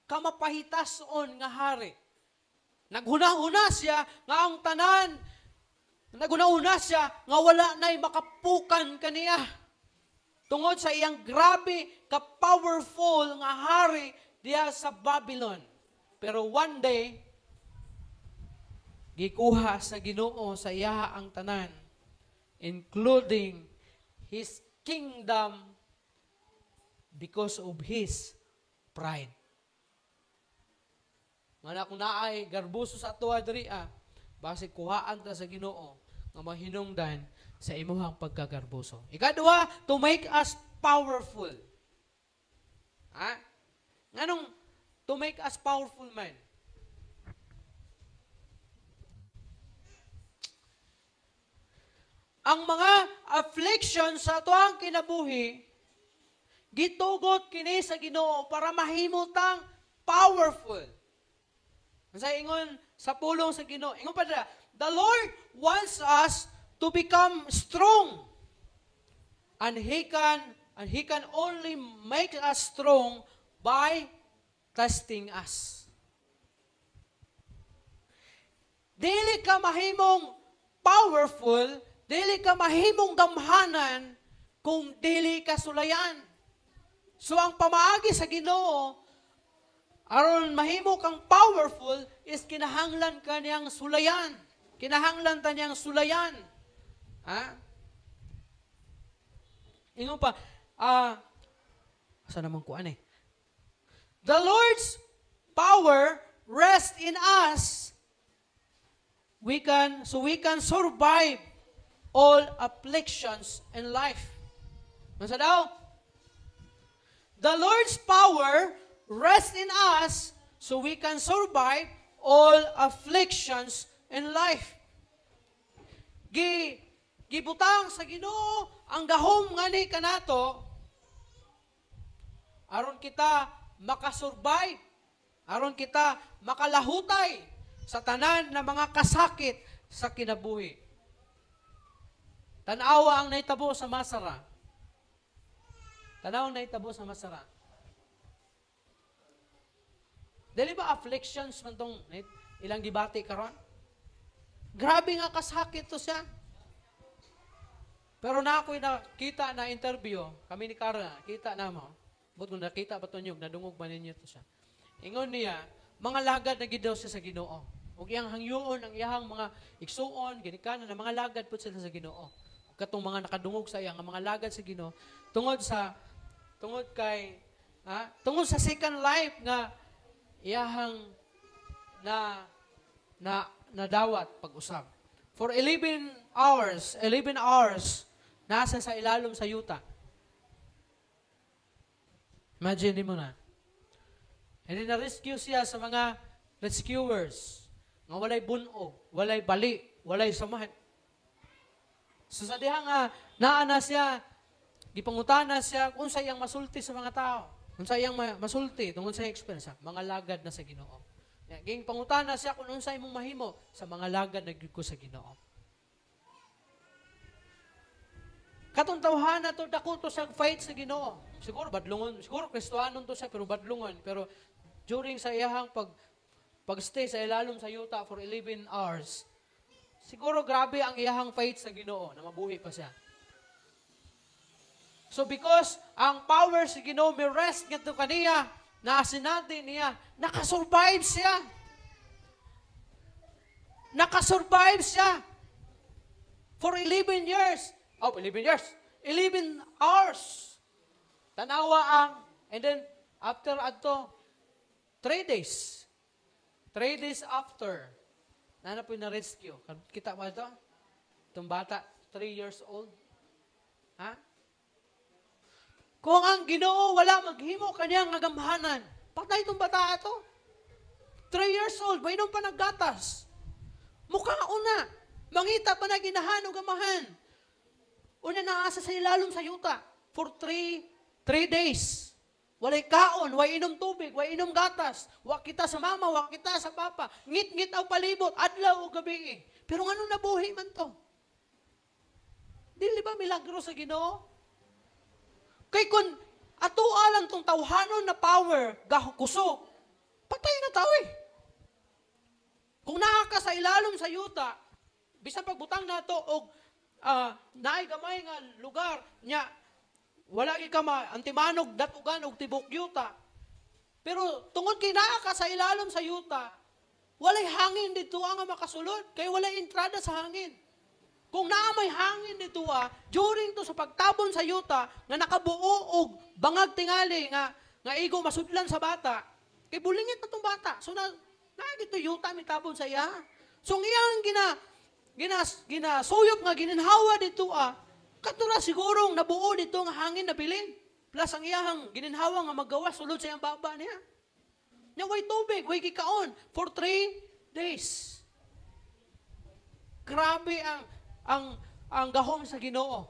Kamapahitason nga hari. Naghuna-huna siya nga ang tanan, naghuna-huna siya nga wala na'y makapukan kaniya. Tungod sa iyang grabe ka-powerful nga hari diya sa Babylon. Pero one day, gikuha sa Ginoo sa iya ang tanan, including his kingdom because of his pride. Mana kung naay garbuso sa atoa diri, basi kuhaan ta sa Ginoo nga mahinungdan sa imuhang pagkagarbuso. Ikaduha, to make us powerful. Ha? Nganong to make us powerful man? Ang mga affliction sa atuang kinabuhi, gitugot kini sa Ginoo para mahimo tang powerful. Sa ingon sa pulong sa Ginoo, ingon pa dira, the Lord wants us to become strong. And He can only make us strong by testing us. Dili ka mahimong powerful, dili ka mahimong gamhanan kung dili ka sulayan. So ang pamaagi sa Ginoo aron mahimo kang powerful is kinahanglan ka niyang sulayan. Kinahanglan ta niyang sulayan. Ha? Ingon pa, asa naman ko eh? The Lord's power rests in us. So we can survive all afflictions in life. Masa daw? The Lord's power rests in us so we can survive all afflictions in life. Gibutang sa Ginoo ang gahom ngani kanato aron kita makasurvive, aron kita makalahutay sa tanan na mga kasakit sa kinabuhi. Tanawa ang naitabo sa Masara. Tanawa ang naitabo sa Masara. Dili ba afflictions man tong ilang gibati karon? Grabe nga kasakit to siya. Pero na ako'y nakita na interview, kami ni Carla, kita na mo. But kung nakita pa to niyo, nadungog ba ninyo to siya? Ingon niya, mga lagad na gid daw siya sa Ginoo. Ug iyang hangyoon ang iyang mga igsuon, ginikanan na mga lagad pud sila sa Ginoo. Ug katong mga nakadungog sa iya nga mga lagad sa Ginoo tungod sa second life nga iyahang na na nadawat pag-usab. For 11 hours, 11 hours nasa sa ilalom sa yuta. Imagine mo na. And then na-rescue siya sa mga rescuers nga walay bunog, walay bali, walay samahan. So sa diha nga naa na siya, gipangutana siya kung unsa iyang masulti sa mga tao. Unsa iyang masulti tungod sa iyang experience, mga lagad na sa Ginoo. Ya, ging pangutana siya kung unsa imong mahimo sa mga lagad na gyud ko sa Ginoo. Katong tawhana to, dako to sa fight sa Ginoo. Siguro badlungon, siguro Kristohanon to siya pero badlungon, pero during sa iyahang pagstay sa ilalom sa yuta for 11 hours, siguro grabe ang iyahang fight sa Ginoo na mabuhi pa siya. So because ang power sa Ginoo may rest ngadto kaniya, naasinati niya, nakasurvive siya. Nakasurvive siya for 11 years. Oh, 11 years. 11 hours. Tanawa ang, and then after adto, 3 days. 3 days after, nana po na rescue. Kita mo ito? Itong bata, 3 years old. Ha? Kung ang Ginoo wala maghimo kanyang nga gamhanan, patay itong bata ato. 3 years old, mainom pa naggatas. Mukha una, mangita pa na ginahan o gamahan. Una naasa sa ilalom sa yuta for 3 days. Walay kaon, way inom tubig, way inom gatas. Wa kita sa mama, wa kita sa papa. Ngit-ngit aw palibot, adlaw o gabi. Pero ngano nabuhi man to? Dili ba milagro sa Ginoo? Kay kung ato lang tong tawhanon na power, kusog, patay na tao eh. Kung naa ka sa ilalom sa yuta, bisan pagbutang nato og naay gamay nga lugar nya wala gyud ka ma antimanog datugan og tibok yuta. Pero tungod kay naa ka sa ilalom sa yuta, walay hangin dito nga makasulod kay walay entrada sa hangin. Kung naa may hangin dito during to sa pagtabon sa yuta nga nakabuo og bangag tingali nga nga igo masudlan sa bata, kay bulingit na tong bata. So na naa dito yuta mitabon sa iya. So ang iyang ginasuyop nga gininhawa dito katura sigurong nabuo dito nga hangin na bilin. Plus ang iyahang gininhawa nga magawas sulod sa iyang baba niya. Nya way tubig, way gikaon for 3 days. Grabe ang ang gahom sa Ginoo.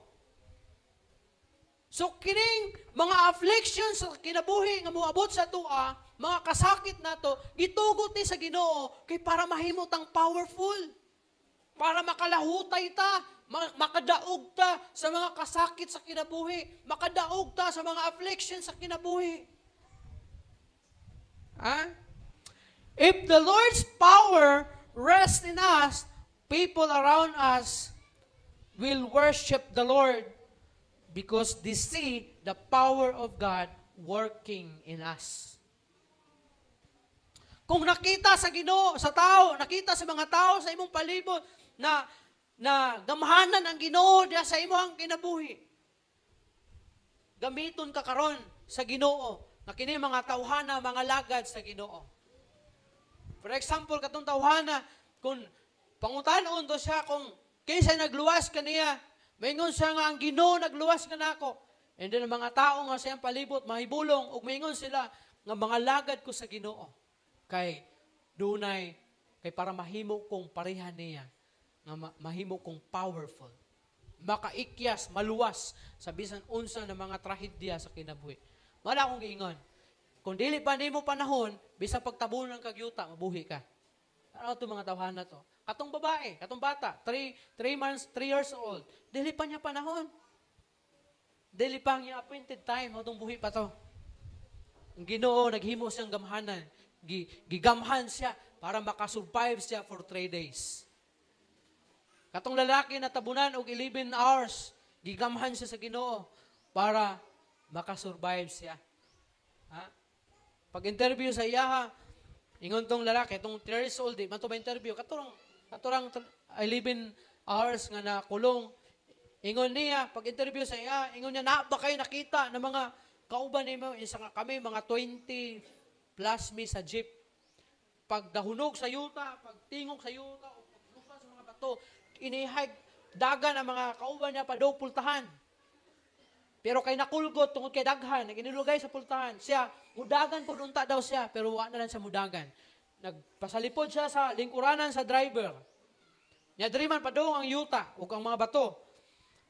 So kining mga afflictions sa kinabuhi nga moabot sa atoa, mga kasakit nato, gitugot ni sa Ginoo kay para mahimo tang powerful. Para makalahutay ta, makadaog ta sa mga kasakit sa kinabuhi, makadaog ta sa mga afflictions sa kinabuhi. Ha? If the Lord's power rests in us, people around us will worship the Lord because they see the power of God working in us. Kung nakita sa Ginoo, sa tao, nakita sa mga tao sa imong palibot na na gamhanan ang Ginoo diha sa imong kinabuhi, gamiton ka karon sa Ginoo nga kini mga tawhana, mga lagad sa Ginoo. For example, katong tawhana, kung pangutanon to siya kung kinsa nagluwas kaniya, maingon siya nga ang Ginoo nagluwas kanako. And then ang mga tao nga siyang palibot mahibulong ug maingon sila nga mga lagad ko sa Ginoo. Kay dunay kay para mahimo kong pareha niya, nga mahimo kong powerful. Makaikyas, maluwas sa bisan unsa na mga trahedya sa kinabuhi. Wala akong giingon. Kung dili pa nimo panahon, bisan pagtabunan kag yuta, mabuhi ka. Ano ito mga tawhana to? Katong babae, katong bata, 3 months, 3 years old, dili pa niya panahon. Dili pa niya appointed time, atong buhi pa to. Ang Ginoo naghimo siyang gamhanan. Gigamhan siya para makasurvive siya for 3 days. Katong lalaki na tabunan og 11 hours, gigamhan siya sa Ginoo para makasurvive siya. Ha? Pag-interview sa iyaha, ingon tong lalaki, itong 3 years old, di man to ba interview, katurang 11 hours nga nakulong. Ingon niya, pag-interview sa iya, ingon niya, na ba kayo nakita ng mga kauban nimo? Isa nga kami, mga 20 plus mi sa jeep. Pagdahunog sa yuta, pagtingog sa yuta, o paglukan sa mga bato, inihag, dagan ang mga kauban niya pa daw pultahan. Pero kay nakulgot tungod kay daghan, nag-inilugay sa pultahan. Siya, mudagan po unta daw siya, pero wa na lang siya mudagan. Nagpasalipod siya sa lingkuranan sa driver. Nya diri man padung ang yuta ug ang mga bato.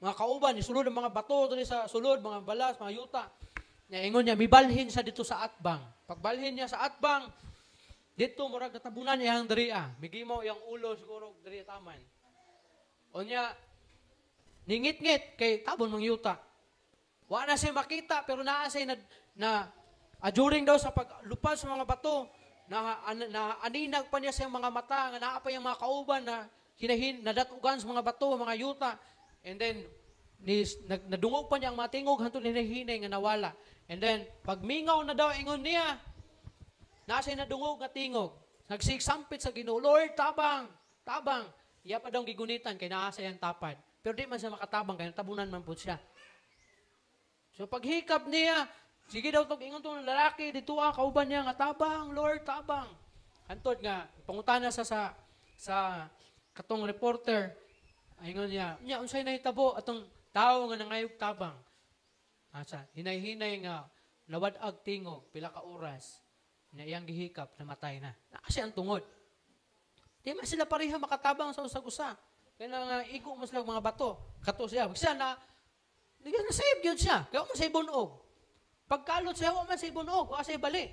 Mga kauban, isulod ang mga bato diri sa sulod, mga balas, mga yuta. Nya ingon niya, mibalhin siya dito sa atbang. Pagbalhin niya sa atbang, dito murag natabunan iyang diri ah. Migimo iyang ulo siguro diri taman. Unya ningit-ngit kay tabon mang yuta. Wa na siya makita pero naa siya na during daw sa paglupad sa mga bato na aninag pa niya sa mga mata nga naa pa yung mga kauban na hinahin nadatugan sa mga bato, mga yuta. And then nadungog pa niya ang mga tingog hantod hinahinay nga nawala. And then pagmingaw na daw ingon niya, naa siya nadungog nga tingog. Nagsigsampit sa Ginoo, "Lord, tabang, tabang." Iya pa daw gigunitan kay naa sa iyang tapad. Pero di man siya makatabang kay natabunan man pud siya. So paghikap niya, sige daw tog ingon tong lalaki dito ah, kauban niya nga, "Tabang, Lord, tabang." Hantod nga pangutana sa katong reporter, ingon niya, "Nya unsay nahitabo atong tawo nga nangayog tabang?" Asa hinay-hinay nga nawad-ag tingog pila ka oras na iyang gihikap, namatay na. Na kasi ang tungod. Di man sila pareha makatabang sa usag-usa. Kaya nga igo mo sila og mga bato. Kato siya. Siya na di na save gyud siya. Kaya wa man siya bunog. Pagkalot siya, wa man siya bunog, wa siya bali.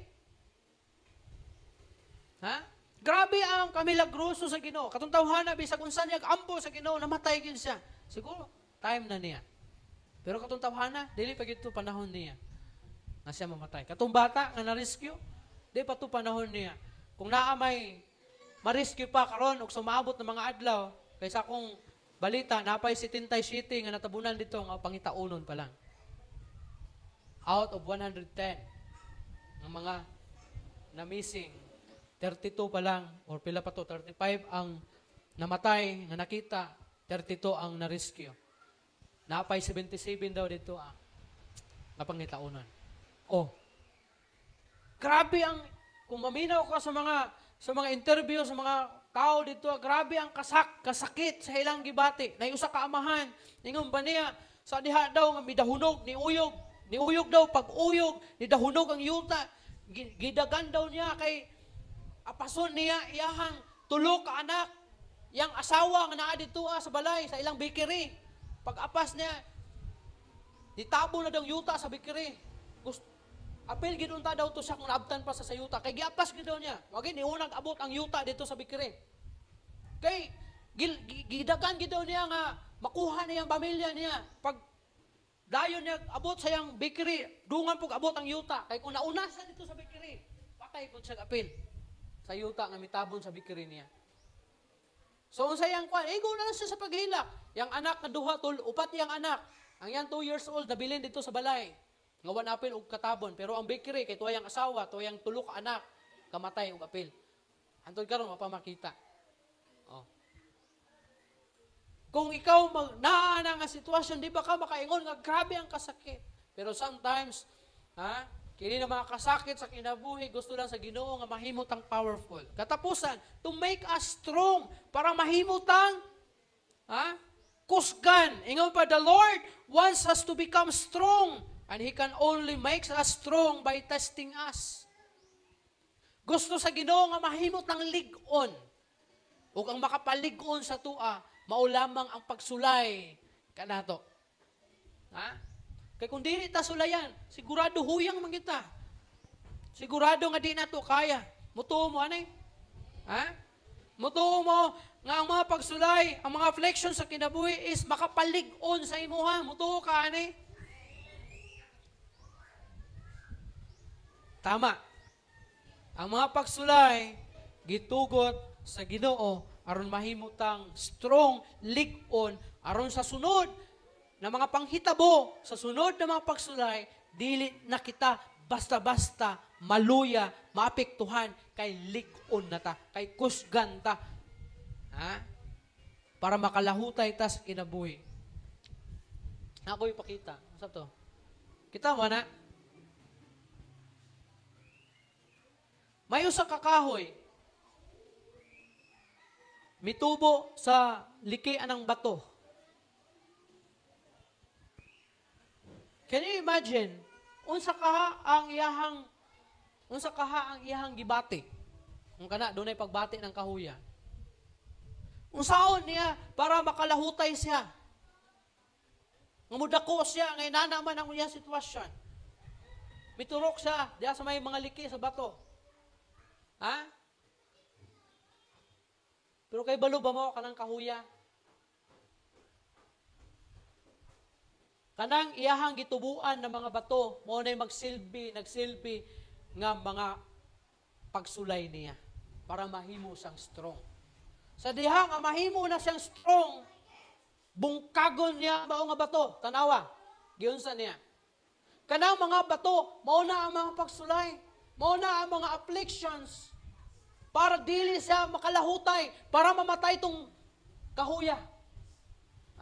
Ha? Grabe ang kamilagroso sa Ginoo. Katong tawhana bisag unsa niya ampo sa Ginoo, namatay gyud siya. Siguro time na niya. Pero katong tawhana, dili pa gyud to panahon niya nga siya mamatay. Katong bata nga na-rescue, di pa to panahon niya. Kung naa may ma-rescue pa karon og sumabot ng mga adlaw, kaysa akong balita, napay 77 nga natabunan dito nga pangitaunon pa lang. Out of 110 ng mga na missing, 32 pa lang, or pila pa to, 35 ang namatay nga nakita, 32 ang na-rescue. Napay 77 daw dito ang nga pangitaunon. Oh. Grabe ang kung maminaw ka sa mga interview sa mga tao dito, grabe ang kasakit sa ilang gibati. Nay usa ka amahan, ingon ba niya sa diha daw nga midahunog ni uyog, ni uyog daw pag uyog, ni dahunog ang yuta. Gidagan daw niya kay apason niya iyahang tulo ka anak, yang asawa nga naa dito sa balay sa ilang bakery. Pag-apas niya, ditabo na daw yuta sa bakery. Gusto, apil gid unta daw to siya kung naabtan pa sa yuta. Kay giapas gid daw niya. Wagi ni unang abot ang yuta dito sa bakery. Kay gidagan gid daw niya nga makuha niya ang pamilya niya. Pag dayon niya abot sa iyang bakery, dungan pug abot ang yuta. Kay kung nauna siya dito sa bakery, patay pud siya apil sa yuta nga mitabon sa bakery niya. So unsa iyang kwan, igo na lang siya sa paghilak. Yang anak na duha tul, upat yang anak. Ang yang 2 years old nabilin dito sa balay. Nga wa apil og katabon, pero ang bakery kay tuwayang asawa, tuwayang tulo ka anak, kamatay og apil. Hantod karon mapamakita. Oh. Kung ikaw naa na nga sitwasyon, di ba ka makaingon nga grabe ang kasakit. Pero sometimes, ha, kini na mga kasakit sa kinabuhi, gusto lang sa Ginoo nga mahimo tang powerful. Katapusan, to make us strong, para mahimo tang, ha, kusgan. Ingon pa, the Lord wants us to become strong, and He can only make us strong by testing us. Gusto sa Ginoo nga mahimo tang lig-on. Ug ang makapalig-on sa tua, mao lamang ang pagsulay kanato. Ha? Kay kung dili ta sulayan, sigurado huyang man kita. Sigurado nga di nato kaya. Mutuo mo ani? Ha? Mutuo mo nga ang mga pagsulay, ang mga affliction sa kinabuhi is makapalig-on sa imuha. Mutuo ka ani? Tama. Ang mga pagsulay gitugot sa Ginoo aron mahimo tang strong lig-on aron sa sunod na mga panghitabo, sa sunod na mga pagsulay, dili na kita basta-basta maluya, maapektuhan kay lig-on na ta, kay kusgan ta. Ha? Para makalahutay ta sa kinabuhi. Ako ipakita. Ano to? Kita mo na? May usa ka kahoy. Mitubo sa likian ng bato. Can you imagine? Unsa kaha ang iyahang gibati? Kung kana dunay pagbati ng kahuya. Unsaon niya para makalahutay siya? Nga mudako siya ngay nana man ang iyang sitwasyon. Miturok siya diha sa may mga liki sa bato. Ha? Pero kay balo ba mo kanang kahuya? Kanang iyahang gitubuan ng mga bato, mao nay magsilbi, nagsilbi nga mga pagsulay niya para mahimo siyang strong. Sa diha nga mahimo na siyang strong, bungkagon niya mao nga bato, tanawa, giunsa niya. Kanang mga bato, mao na ang mga pagsulay, mao na ang mga afflictions, para dili siya makalahutay, para mamatay itong kahuya.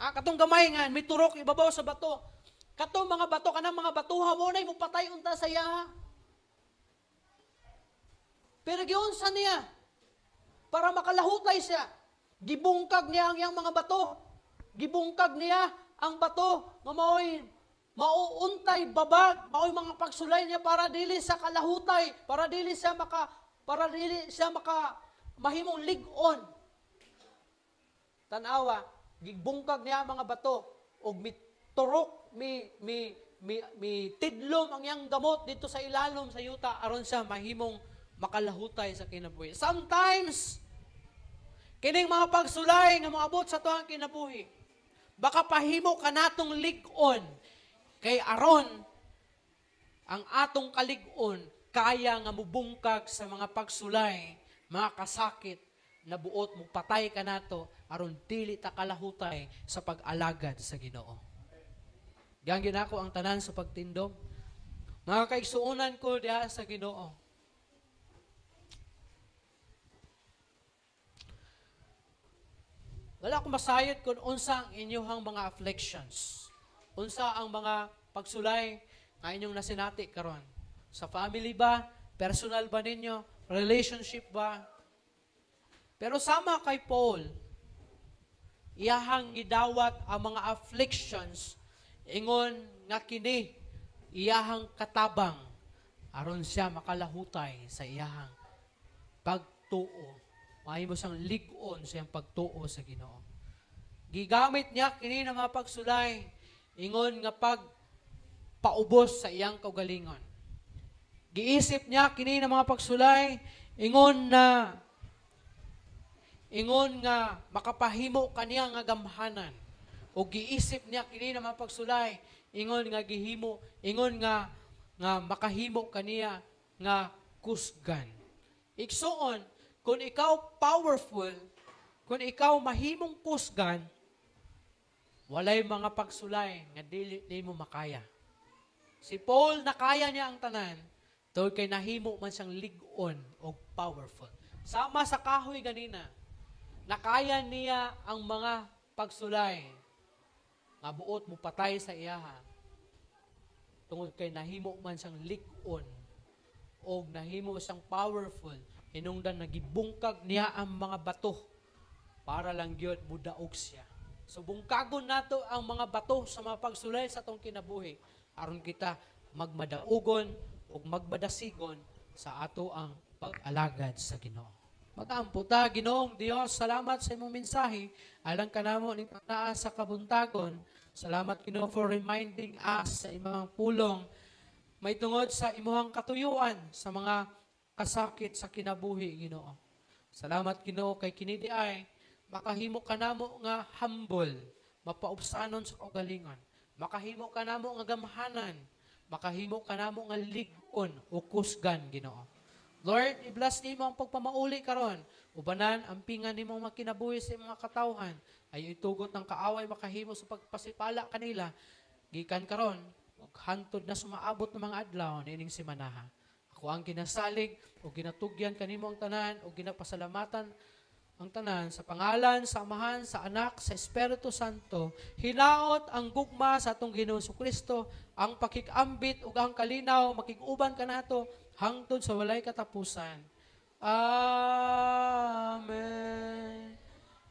Ah, katong gamay nga, may turok ibabaw sa bato. Katong mga bato, kanang mga batuha mo na mupatay unta sa iya. Pero giunsa niya, para makalahutay siya, gibungkag niya ang iyang mga bato. Gibungkag niya ang bato, nga mao'y mauuntay babag, mao'y mga pagsulay niya para dili sa kalahutay, para dili siya maka mahimong lig-on. Tanawa, gigbungkag niya ang mga bato og miturok, mi tidlom ang iyang gamot dito sa ilalom sa yuta aron siya mahimong makalahutay sa kinabuhi. Sometimes kining mga pagsulay nga moabot sa tuang kinabuhi, baka pahimo kanatong lig-on kay aron ang atong kalig-on kaya nga mubungkag sa mga pagsulay, mga kasakit na buot mo patay kanato aron dili ta kalahutay sa pag-alagad sa Ginoo. Gangin ako ang tanan sa pagtindog. Mga kaigsuonan ko diha sa Ginoo. Wala akong masayod kung unsa ang inyong mga afflictions. Unsa ang mga pagsulay nga inyong nasinati karon. Sa family ba? Personal ba ninyo? Relationship ba? Pero sama kay Paul, iyahang gidawat ang mga afflictions, ingon nga kini, iyahang katabang, aron siya makalahutay sa iyahang pagtuo. Mahimo siyang lig-on sa iyang pagtuo sa Ginoo. Gigamit niya kini nga mga pagsulay ingon nga pag paubos sa iyang kaugalingon. Giisip niya kini nga mga pagsulay ingon nga makapahimo kaniya nga gamhanan. O giisip niya kini nga mga pagsulay ingon nga gihimo ingon nga nga makahimo kaniya nga kusgan. Igsuon, kung ikaw powerful, kung ikaw mahimong kusgan, walay mga pagsulay nga dili nimo makaya. Si Paul, nakaya niya ang tanan tungod kay nahimo man siyang lig-on og powerful. Sama sa kahoy ganina, nakaya niya ang mga pagsulay nga buot mo patay sa iyaha tungod kay nahimo man siyang lig-on og nahimo siyang powerful, hinungdan nagibungkag niya ang mga bato para lang gyud mudaog siya. So bungkagon nato ang mga bato sa mga pagsulay sa atong kinabuhi aron kita magmadaugon ug magmadasigon sa ato ang pag-alagad sa Ginoo. Mag-ampo ta. Ginoong Dios, salamat sa imong mensahe. Alang kanamo ning naa sa kabuntagon. Salamat, Ginoo, for reminding us sa imong pulong may tungod sa imong katuyuan sa mga kasakit sa kinabuhi, Ginoo. Salamat, Ginoo, kay kini diay makahimo kanamo nga humble, mapaubsanon sa kaugalingon. Makahimo kanamo nga gamhanan, makahimo kanamo nga lig-on o kusgan, Ginoo. Lord, i-bless nimo ang pagpamauli karon. Ubanan ang pingan nimo mga kinabuhi sa imong mga katawhan. Ay itugot ng kaaway makahimo sa pagpasipala kanila. Gikan karon, ug hantod na sumaabot ng mga adlaw niining simanaha. Ako ang ginasalig o ginatugyan kanimo ang tanan o ginapasalamatan ang tanan sa pangalan sa Amahan, sa Anak, sa Espiritu Santo. Hinaot ang gugma sa atong Ginoong Kristo, ang pakikambit ug ang kalinaw makig-uban kanato hangtod sa walay katapusan. Amen.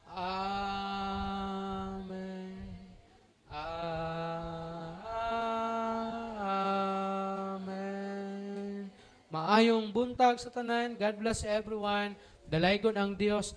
Amen. Amen. Maayong buntag sa tanan. God bless everyone. Dalaygon ang Dios.